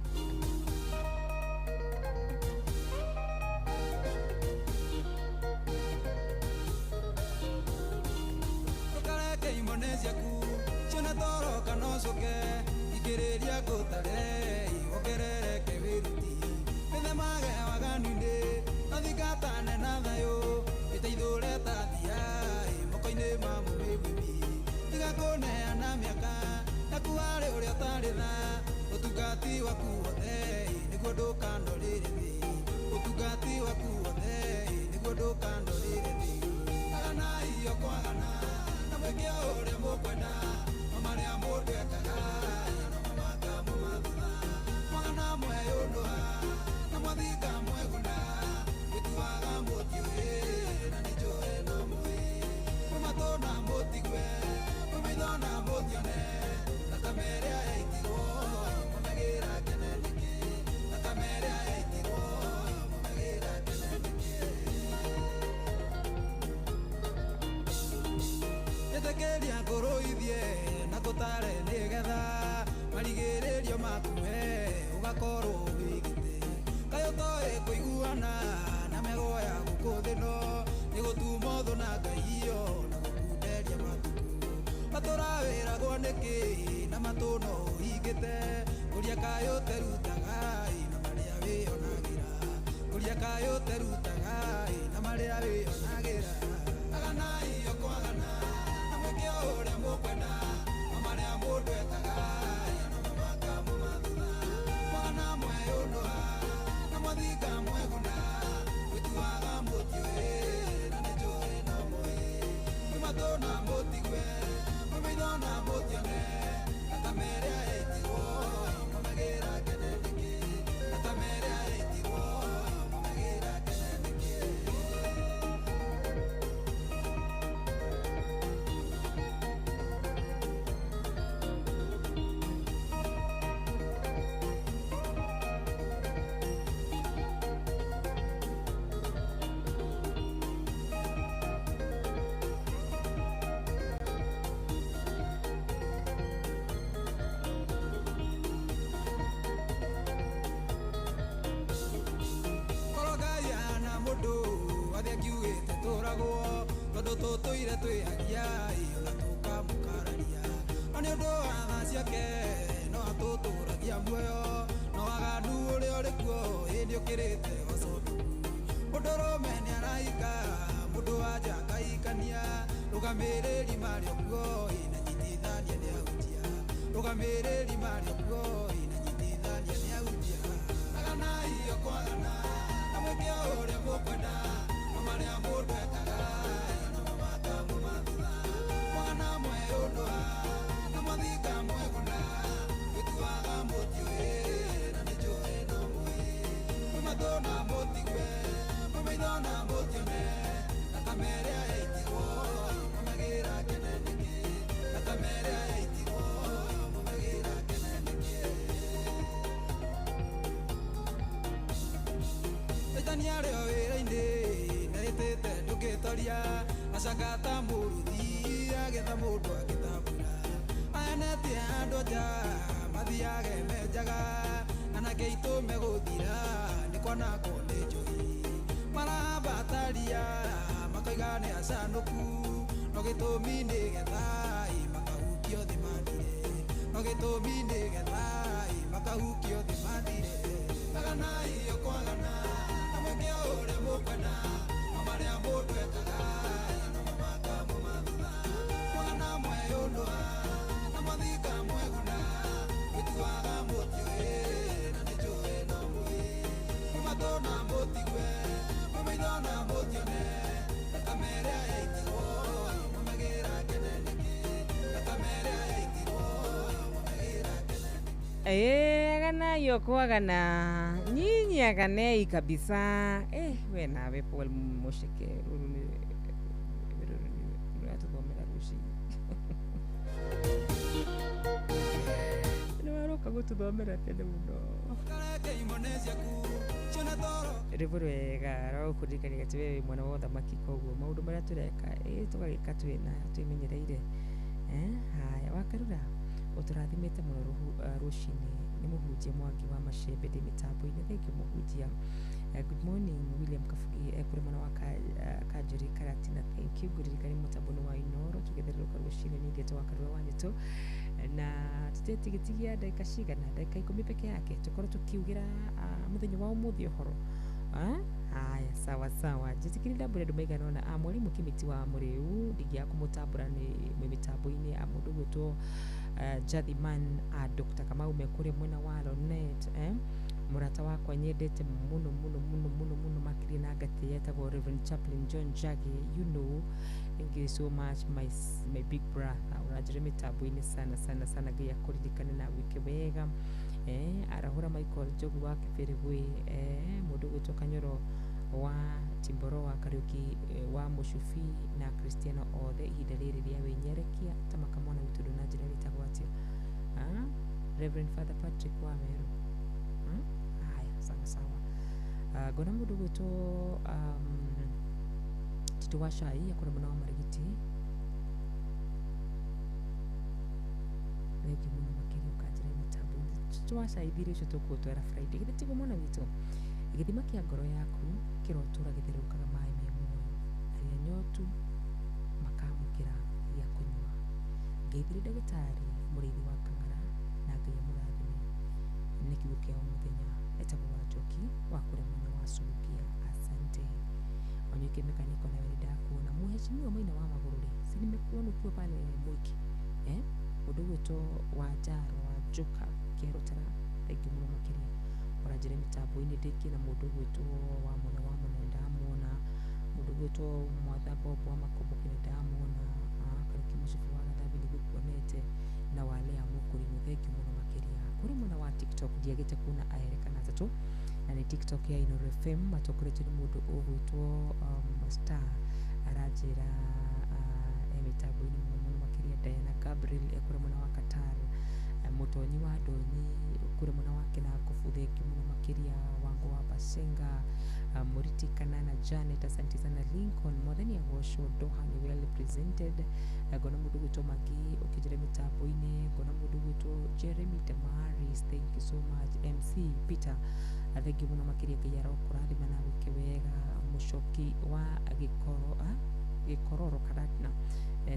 Ndũkareke imone ciaku cione toro kana ũcuke ikĩrĩria ngũtare wongerereke wĩruti wĩthemage waganu-inĩ na thingatane na thayũ wĩteithũre ta thia moko-inĩ ma mũmĩgwĩmi tiga kũneana mĩaka yaku harĩ ũrĩa ũtarĩ tha ũtungati waku wothe nĩguo ndũkanorĩre thĩ ũtungati waku wothe nĩguo ndũkanorĩre thĩ aganai o kwagana na mwĩke o ũrĩa mũkwenda no marĩa mũndũ ekaga no makamũmathutha mwagana mweyũndũha na mwathinga mweguna mwĩtuaga mũtiũĩ na nĩ njũĩ no mũĩ mwĩ matũ na mũtigue mwĩ maitho na mũtione thakame ĩrĩa yaitirwo mũmegĩra kene nĩkĩ thakame ĩrĩa yaitirwo mũmegĩra kene nĩkĩ ĩtĩkĩria ngũrũithie na tũtare nĩgetha marigĩrĩrio makuhe ũgakorwo wĩgĩte kaĩ ũtoĩ kũiguana na mĩgoya gũkũ thĩ no nĩ gũtuma ũthũ na Ngai na gũkunderia matukũ matũra wĩragwo nĩkĩ na matũ no ũhingĩte kũria kaĩ ũterutaga na marĩa wĩonagĩra kũria kaĩ ũterutaga na marĩa wĩonagĩra aganai o kwagana na mwĩke o ũrĩa mũkwenda no marĩa mũndũ ekaga no makamũmathutha mwagana mweyũndũha na mwathinga mweguna mwĩtuaga mũtiũĩ na nĩ njũĩ no mũĩ mwĩ matũ na mũtigue mwĩ maitho na mũtione thakame ĩrĩa yaitirwo mũmegĩra kene nĩkĩ thakame ĩrĩa yaitirwo mũmegĩra kene nĩkĩ. Korwo Ngai ahana mũndũ athiĩ akiugĩte tũragwo tondũ tũtũire twĩhagia ona tũkamũkararia no nĩ ũndũ wa tha ciake no atũtũragia muoyo no waganu ũrĩa ũrĩ kuo ĩ nĩũkĩrĩte waconoku mũndũrũme nĩarahika mũndũ wanja akahikania rũgamĩrĩri marĩ okuo ĩ na nyitithania nĩ ahunjia rũgamĩrĩri marĩ okuo ĩ na nyitithania nĩ ahunjia aganai o kwagana na mwĩke o ũrĩa mũkwenda no marĩa mũndũ ekaga no makamũmathutha mwagana mweyũndũha na mwathinga mweguna mwĩtuaga mũtiũĩ na nĩ njũĩ no mũĩ mwĩ matũ na mũtigue mwĩ maitho na mũtione thakame ĩrĩa yaitirwo mũmegĩra kene nĩkĩ thakame ĩrĩa yaitirwo mũmegĩra kene nĩkĩ. Caitani arĩ o wĩra-inĩ nĩahĩtĩte ndũngĩtoria acangata mũrũthi agetha mũndũ agĩtambura ahenetie andũ nja mathiage menjaga anake aitũ megũthira nĩ kwanangwo nĩ njohi marambataria makoiga nĩ acanũku no gĩtũmi nĩ getha makahukio thĩ mathire no gĩtũmi nĩ getha makahukio thĩ mathire aganai o kwagana na mwĩke o ũrĩa mũkwenda no marĩa mũndũ ekaga no makamũmathutha mwagana mweyũndũha na mwathinga mweguna mwĩtuaga mũtiũĩ na nĩ njũĩ no mũĩ mwĩ matũ na Agana yokwagana nyinyi aganei kabisa. We nawe Paul Musheke ruru ni ruratuthomera rucini nĩwaroka gũtũthomera tene mũno rĩbũ rwega rwa gũkũririkania atĩ we wĩ mwana wa ũthamaki koguo maũndũ marĩa tũreka tũgagĩka twĩna twĩmenyereire. Haya wakarura ũtũrathimĩte mũno rũcinĩ nĩ mũhunjia Mwangi wa Macembe ndĩ mĩtambo-inĩ. Thank you mũhunjia. Good morning William Kabugi kũrĩ mwena wa Kanjũri Karatina. Thank you ngũririkania mũtambo-inĩ wa Inoro tũgĩthererũka rũcinĩ nĩ ngĩtwo Wakarura wa Nyĩtũ na tũtetigĩtigia ndagĩka cigana ndagĩka 10 peke yake tũkorwo tũkiugĩra mũthenya wa ũmũthĩ ũhoro. Haya sawa sawa njĩtĩkĩrie ndambũre andũ maigana ũna. Mwarimũ Kĩmĩti wa Mũrĩu ndingĩaga kũmũtambũra nĩ mwĩ mĩtambo-inĩ. Mũndũ ũgwĩtwo Jathiman Dr. Kamau me kũrĩa mwena wa Lonet. Mũrata wakwa nyendete mũno mũno mũno mũno mũno makĩria na ngatĩĩa etagwo Reverend Chaplain John Njagi. You know, thank you so much my big brother ũranjĩra mĩtambo-inĩ sana sana sana. Ngai akũririkane na gwĩke wega. Arahũra Michael Njogu wa Kĩbĩrĩgwĩ, mũndũ ũgwĩtwo Kanyoro wa Timboro wa Kariũki wa Mũcubi na Kristiano othe ihinda rĩrĩ rĩa wĩnyerekia ta makamwana witũ ndũnanjĩra rĩtagwo atĩa. Reverend Father Patrick wa Meru. Haya sawa sawa. Ngona mũndũ ũgwĩtwo Tito wa Cai akũrĩ mwena wa Marigiti. Thengiũ mũno makĩria ũkanjĩra mĩtambo-inĩ. Tito wa Cai thirĩ ũcio tũkũũtwara Friday githĩ tiguo mwana witũ. Gĩthima kĩa ngoro yaku kĩrotũra gĩtherũkaga maĩ me muoyo arĩa nyotu makamũkĩra gĩa kũnyua. Ngeithĩrie ndagĩtarĩ mũrĩithi wa Kang'ara na Ngai amũrathime nĩ kiugo kĩa o mũthenya. Etagwo Wanjoki wa kũrĩa mwena wa Subukia. Asante Wanyuke mekaniko nawe nĩndakuona. Mũheshimiwa Maina wa Magũrũ rĩ, si nimekuona ukiwa pale Mwiki mũndũ ũgwĩtwo Wanjaro wa Njuka Kĩarũtara. Thengiũ mũno makĩria ũranjĩra mĩtambo-inĩ ndĩkie na mũndũ ũgwĩtwo wa Mũne wa Mũne ndamuona, mũndũ ũgwĩtwo Mwatha Bob wa Makomboki nĩndamuona, Kariũki Mũcibi wa Gathambi nĩngũkuonete na Walea Mũkũrinũ. Thengiũ mũno makĩria. Kũrĩ mwena wa TikTok ndiagĩte kuona erĩ kana atatũ na nĩ TikTok ya Inooro FM matongoretio nĩ mũndũ ũgwĩtwo Star aranjĩra mĩtambo-inĩ mũno mũno makĩria. Diana Gabriel ekũrĩ mwena wa Qatar, Mũtonyi wa Ndonyi kũrĩ mwena wa Kĩnangobu. Thengiũ mũno makĩria. Wango wa Basenga, Muriti Kanana Janet, asante sana. Lincoln Mwathani agocwo Doha ni well represented. Ngona mũndũ ũgwĩtwo Magi ũkĩnjĩra mĩtambo-inĩ. Ngona mũndũ ũgwĩtwo Jeremy Damaris, thank you so much. MC Peter, thengiũ mũno makĩria. Ngai arokũrathima na gwĩke wega. Mũcoki wa Gĩkoro Gĩkororo Karatina,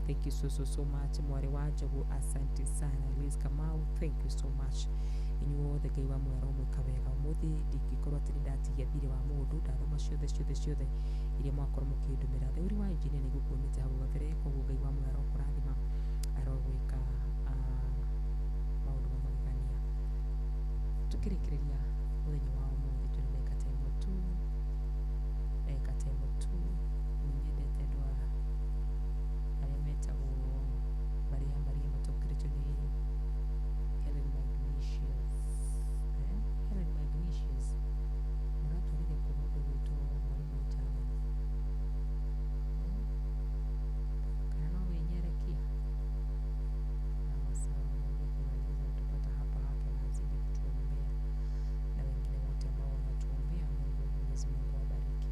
thank you so so so much. Mwarĩ wa Njogu, asante sana. Liz Kamau, thank you so much. Inyuothe Ngai wa muoyo aromwĩka wega. Ũmũthĩ ndingĩkorwo atĩ nĩndatigia thirĩ wa mũndũ, ndathoma ciothe ciothe ciothe iria mwakorwo mũkĩndũmĩra. Theuri wa engineer nĩngũkuonete hau gabere, koguo Ngai wa muoyo arokũrathima arogwĩka maũndũ ma magegania. Tũkĩrĩkĩrĩria mũthenya wa ũmũthĩ twĩna ndagĩka ta ĩmwe tu, ndagĩka ta ĩmwe tu. Nĩnyendete andũ a arĩa metagwo Maria Maria matongoretio nĩ Helen Magnesius. Helen Magnesius mũratwarire kũ mũndũ ũgwĩtwo Mwarimũ Njama? Kana no wĩnyerekia? Sawa sawa, Mungu kumaliza tupata hapa hapa na azidi kutuombea na wengine wote ambao wanatuombea. Mungu Mwenyezi Mungu awabariki.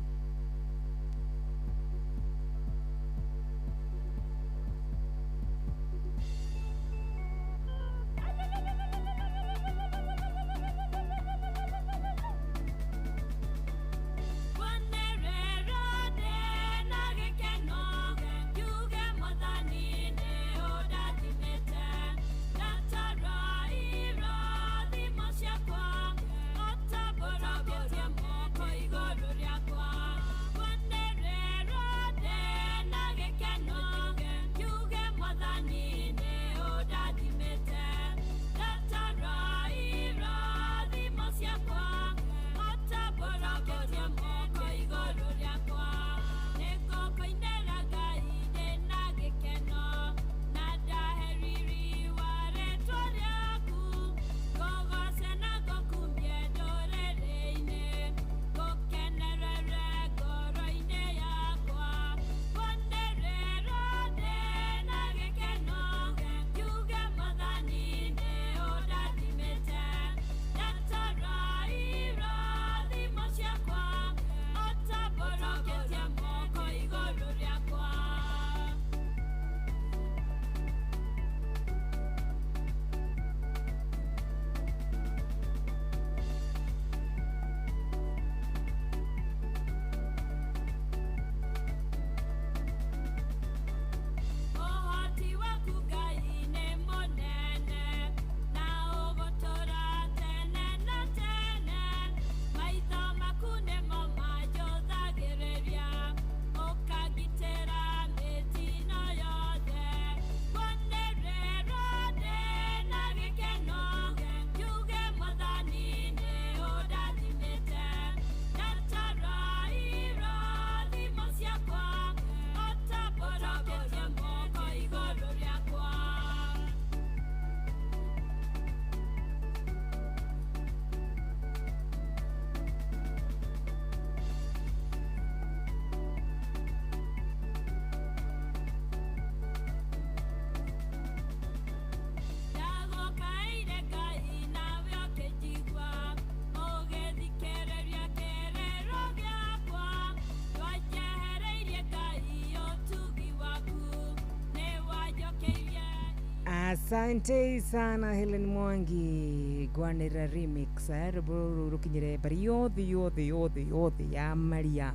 Asante sana Helen Mwangi gwanira remix rũrũ rũkinyire mbari yothe yothe yothe yothe ya Maria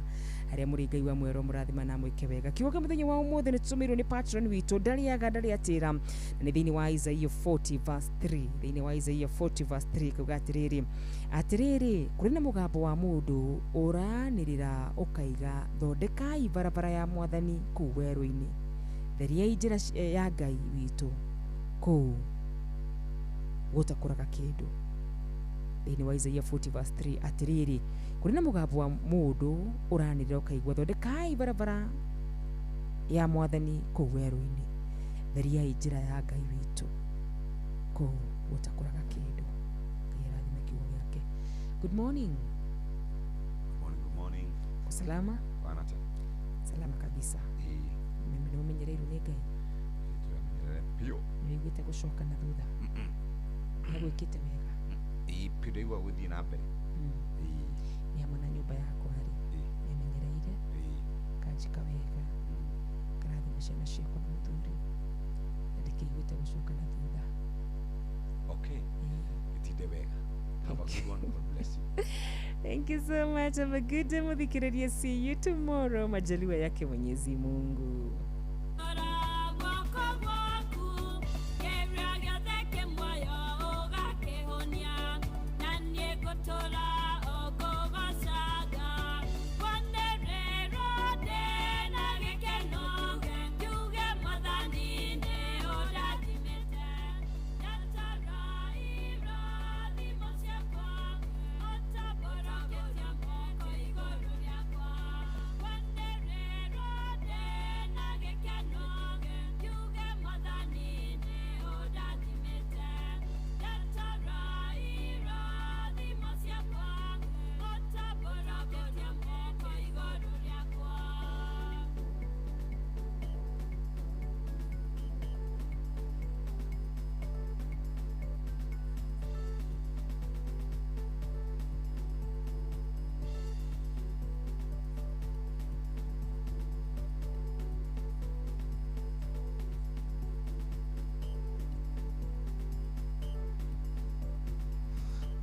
harĩa mũrĩ Ngai wa mwero mũrathima na mwĩke wega. Kiugo kĩa mũthenya wa ũmũthĩ nĩ tũtũmĩirwo nĩ patron witũ ndarĩaga ndarĩ atĩra, na nĩ thĩinĩ wa Isaiah 40 verse 3. Thĩinĩ wa Isaiah 40 verse 3 kauga atĩrĩrĩ, atĩrĩrĩ, kũrĩ na mũgambo wa mũndũ ũranĩrĩra ũkaiga, thondekai barabara ya mwathani kũu werũ-inĩ, theriai njĩra ya Ngai witũ kũu gũtakũraga kĩndũ. Thĩinĩ wa Isaiah 40 verse 3, atĩrĩrĩ, kũrĩ na mũgambo wa mũndũ ũranĩrĩra ũkaigua, thondekai barabara ya mwathani kũu werũ-inĩ, theriai njĩra ya Ngai witũ kũu gũtakũraga kĩndũ. Ngai arathime kiugo gĩake. Good morning. Morning, good morning. Usalama? Wanate. Salama kabisa. Mimi nĩ ũmenyereirwo nĩ Ngai. Turamenyerere biũ. Nĩ wĩiguĩte gũcoka na thutha? Nĩ gwĩkĩte wega? Ĩĩ, biũ ndaigua gũthiĩ na mbere. Ĩĩ. Nĩ hamwe na nyũmba yakwa rĩ, nĩmenyereire, kanjika wega, karathima ciana ciakwa na mũthuri, na ndikĩiguĩte gũcoka na thutha. Okay. Gĩtinde wega. Have a good one. God bless you. Thank you so much. Have a good day, Muthikiriria. See you tomorrow. Majaliwa yake Mwenyezi Mungu.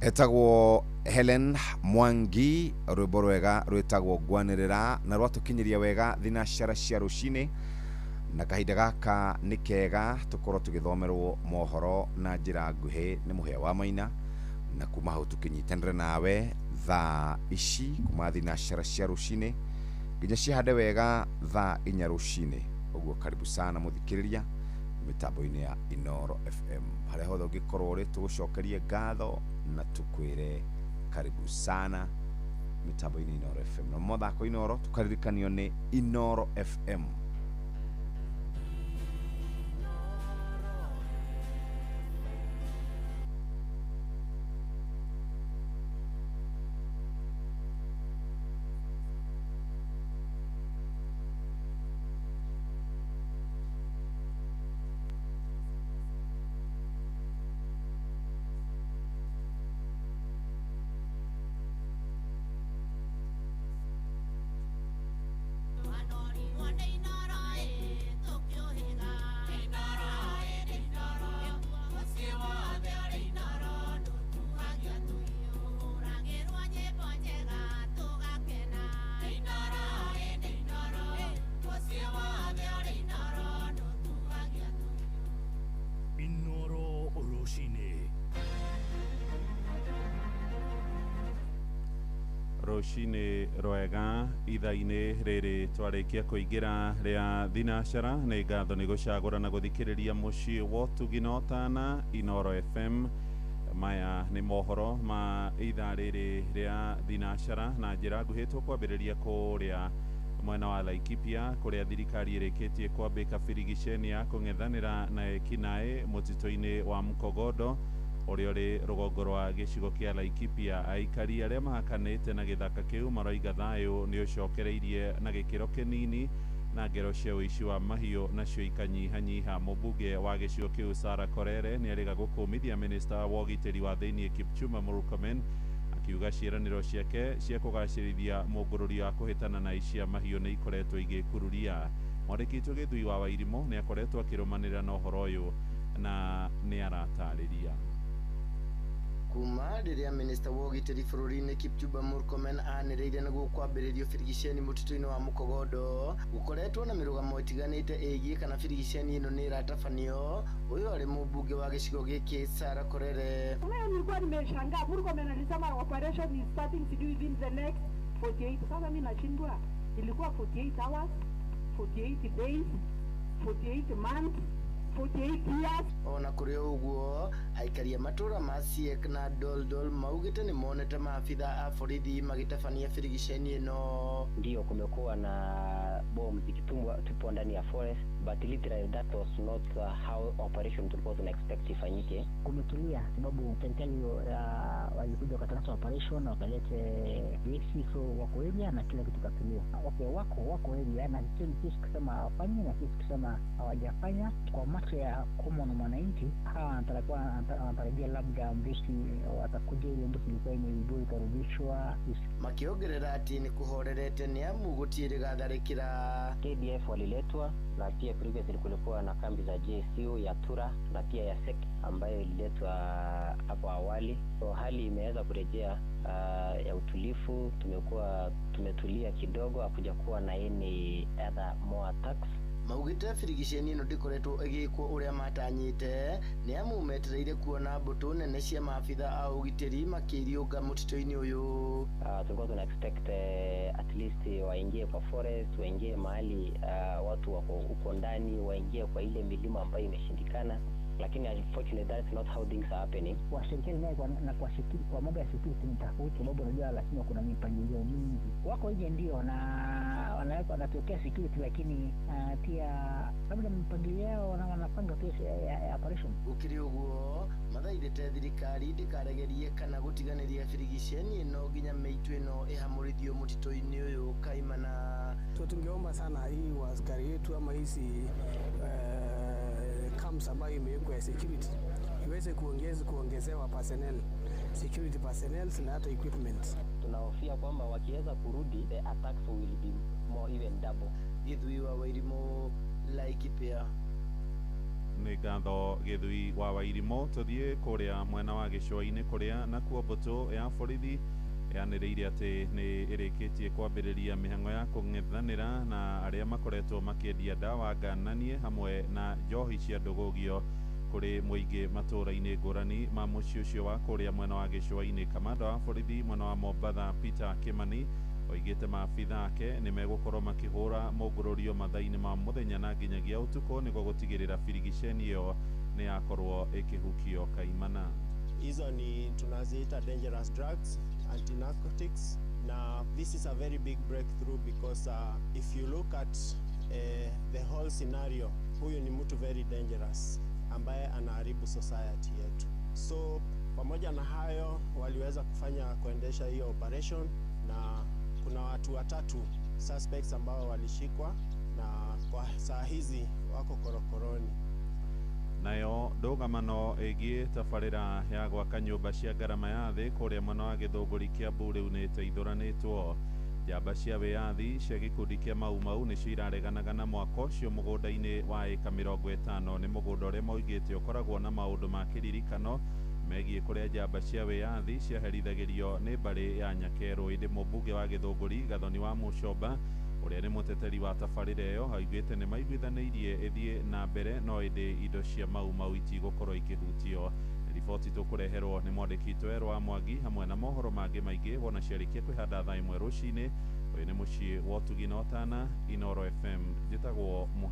Etagwo Helen Mwangi, rwĩmbo rwega rwĩtagwo ngwanĩrĩra, na rwatũkinyĩria wega thinacara cia rũcinĩ, na kahinda gaka nĩ kega tũkorwo tũgĩthomerwo mohoro na njĩra nguhĩ nĩ Mũhĩa wa Maina, na kuma hau tũkĩnyitanĩre nawe thaa ici kuma thinacara cia rũcinĩ nginya cihande wega thaa 4 rũcinĩ. Ũguo karibu sana mũthikĩrĩria mĩtambo-inĩ ya Inooro FM harĩa hothe ũngĩkorwo ũrĩ, tũgũcokerie ngatho na tukwĩre karibu sana mĩtambo-inĩ Inooro FM. Na mothako Inooro tũkaririkanio nĩ Inooro FM. Rũcinĩ rwega ithaa-inĩ rĩrĩ twarĩkia kũingĩra rĩa thinacara. Nĩ ngatho nĩ gũcagũra na gũthikĩrĩria mũciĩ wa ũtugi na ũtana Inooro FM. Maya nĩ mohoro ma ithaa rĩrĩ rĩa thinacara na njĩra nguhĩ. Tũkwambĩrĩria kũrĩa mwena wa Laikipia kũrĩa thirikari ĩrĩkĩtie kwambĩka birigiceni ya kũng'ethanĩra na ekinaĩ mũtitũ-inĩ wa Mkogodo ũrĩa ũrĩ rũgongo rwa gĩcigo kĩa Laikipia. Aikari arĩa mahakanĩte na gĩthaka kĩu maroiga thayũ nĩ ũcokereirie na gĩkĩro kĩnini na ngero cia ũici wa mahiũ nacio ikanyihanyiha. Mũmbunge wa gĩcigo kĩu Sarah Korere nĩ arĩga gũkũmithia minista wa ũgitĩri wa thĩinĩ Kipchumba Murkomen akiuga ciĩranĩro ciake cia kũgacĩrithia mũngũrũri wa kũhĩtana na aici a mahiũ nĩ ikoretwo igĩkururia. Mwandĩki witũ Gĩthui wa Wairimũ nĩ akoretwo akĩrũmanĩrĩra na ũhoro ũyũ Na nĩ aratarĩria. Kuma rĩrĩa minista wa ũgitĩri bũrũri-inĩ Kipchumba Murkomen anĩrĩire nĩguo kwambĩrĩrio birigiceni mũtitũ-inĩ wa Mũkogondo, gũkoretwo na mĩrũgamo ĩtiganĩte ĩgiĩ kana birigiceni ĩno nĩ ĩratabanio. Ũyũ arĩ mũmbunge wa gĩcigo gĩkĩ Sarah Korere. Leo nilikuwa nimeshangaa, Murkomen alisema operation is starting sijui within the next 48. Sasa mimi nashindwa, ilikuwa 48 hours, 48 days, 48 months, 48 years. Ona kũrĩ o ũguo, aikari a matũra ma Siek na Doldol maugĩte nĩ monete maabitha a borithi magĩtabania birigiceni ĩno. Ndio kumekuwa na bomu zikitumwa ndani ya forest, but literally that was not how operation tulikuwa tuna expect ifanyike. Kumetulia sababu serikali walikuja wakatangaza operation wakalete jeshi, so wako area na kila kitu katulia. Okay, wako area na sisi kusema hawafanyi na sisi kusema hawajafanya. Kwa macho ya common mwananchi, hawa wanatarajia labda mbusi watakuja, ile mbusi ilikuwa imeibiwa itarudishwa. Makiongerera atĩ nĩ kũhorerete nĩ amu gũtirĩ gatharĩkĩra. KDF waliletwa na pia previously kulikuwa na kambi za JSU ya Tura na pia ya SEC ambayo ililetwa hapo awali. So hali imeweza kurejea ya utulifu, tumekuwa tumetulia kidogo, hakuja kuwa na any other more attacks. Maugĩte birigiceni ĩno ndĩkoretwo ĩgĩkwo ũrĩa matanyĩte nĩ amu metereire kuona mbũtũ nene cia maabitha a ũgitĩri makĩriũnga mũtitũ-inĩ ũyũ. Tulikuwa tuna expect at least waingie kwa forest, waingie mahali watu wako huko ndani, waingie kwa ile milima ambayo imeshindikana, lakini unfortunately that's not how things are happening. Kwa serikali naye na kwa mambo ya security ni tofauti, sababu unajua lazima kuna mipangilio mingi. Wako nje ndio na wanatokea security, lakini pia labda mpangilio yao wanapanga pia ya operation. Gũkĩrĩ ũguo, mathaithĩte thirikari ndĩkaregerie kana gũtiganĩria birigiceni ĩno nginya mĩitũ ĩno ĩhamũrithio mũtitũ-inĩ ũyũ kaimana. So tungeomba sana hii askari yetu ama hizi camps ambayo imewekwa ya security iweze kuongezewa personnel, security personnel na hata equipment. Tunahofia kwamba wakiweza kurudi the attacks will be more even double. Githui wa Wairimu, Laikipia. Nĩ ngatho Githui wa Wairimu. Tũthiĩ kũrĩa mwena wa gĩcũa-inĩ kũrĩa nakuo mbũtũ ya borithi yanĩrĩire atĩ nĩ ĩrĩkĩtie kwambĩrĩria mĩhang'o ya kũng'ethanĩra na arĩa makoretwo makĩendia ndawa ngananie hamwe na njohi cia ndũgũgio kũrĩ mũingĩ matũũra-inĩ ngũrani ma mũciĩ ũcio wa kũrĩa mwena wa gĩcũa-inĩ. Kamanda wa borithi mwena wa Mombatha Peter Kimani oigĩte maabitha ake nĩ megũkorwo makĩhũra mũngũrũrio mathaa-inĩ ma mũthenya na nginyagia ũtukũ nĩguo gũtigĩrĩra birigiceni ĩyo nĩ yakorwo ĩkĩhukio kaimana. Hizo ni tunaziita dangerous drugs, anti-narcotics, na this is a very big breakthrough because if you look at the whole scenario, huyu ni mtu very dangerous ambaye anaharibu society yetu. So pamoja na hayo waliweza kufanya kuendesha hiyo operation, na kuna watu watatu suspects ambao walishikwa na kwa saa hizi wako korokoroni. Nayo ndũgamano ĩgiĩ tabarĩra ya gwaka nyũmba cia ngarama ya thĩ kũrĩa mwena wa Gĩthũngũri Kĩambu rĩu nĩ ĩteithũranĩtwo. Njamba cia wĩyathi cia gĩkundi kĩa Mau Mau nĩcio irareganaga na mwako ũcio mũgũnda-inĩ wa ĩka 50. Nĩ mũgũnda ũrĩa maugĩte ũkoragwo na maũndũ ma kĩririkano megiĩ kũrĩa njamba cia wĩyathi ciaherithagĩrio nĩ mbarĩ ya Nyakerũ. Ĩndĩ mũmbunge wa Gĩthũngũri Gathoni wa Mũcomba ũrĩa nĩ mũteteri wa tabarĩra ĩyo augĩte nĩ maiguithanĩirie ĩthiĩ na mbere, no ĩndĩ indo cia Mau Mau itigũkorwo ikĩhutio. Riboti tũkũreherwo nĩ mwandĩki witũ wa Mwangi hamwe na mohoro mangĩ maingĩ wona ciarĩkia kwĩhanda thaa 1 rũcinĩ. Ũyũ nĩ mũciĩ wa ũtugi na ũtana, Inooro FM. Njĩtagwo Mũhĩ.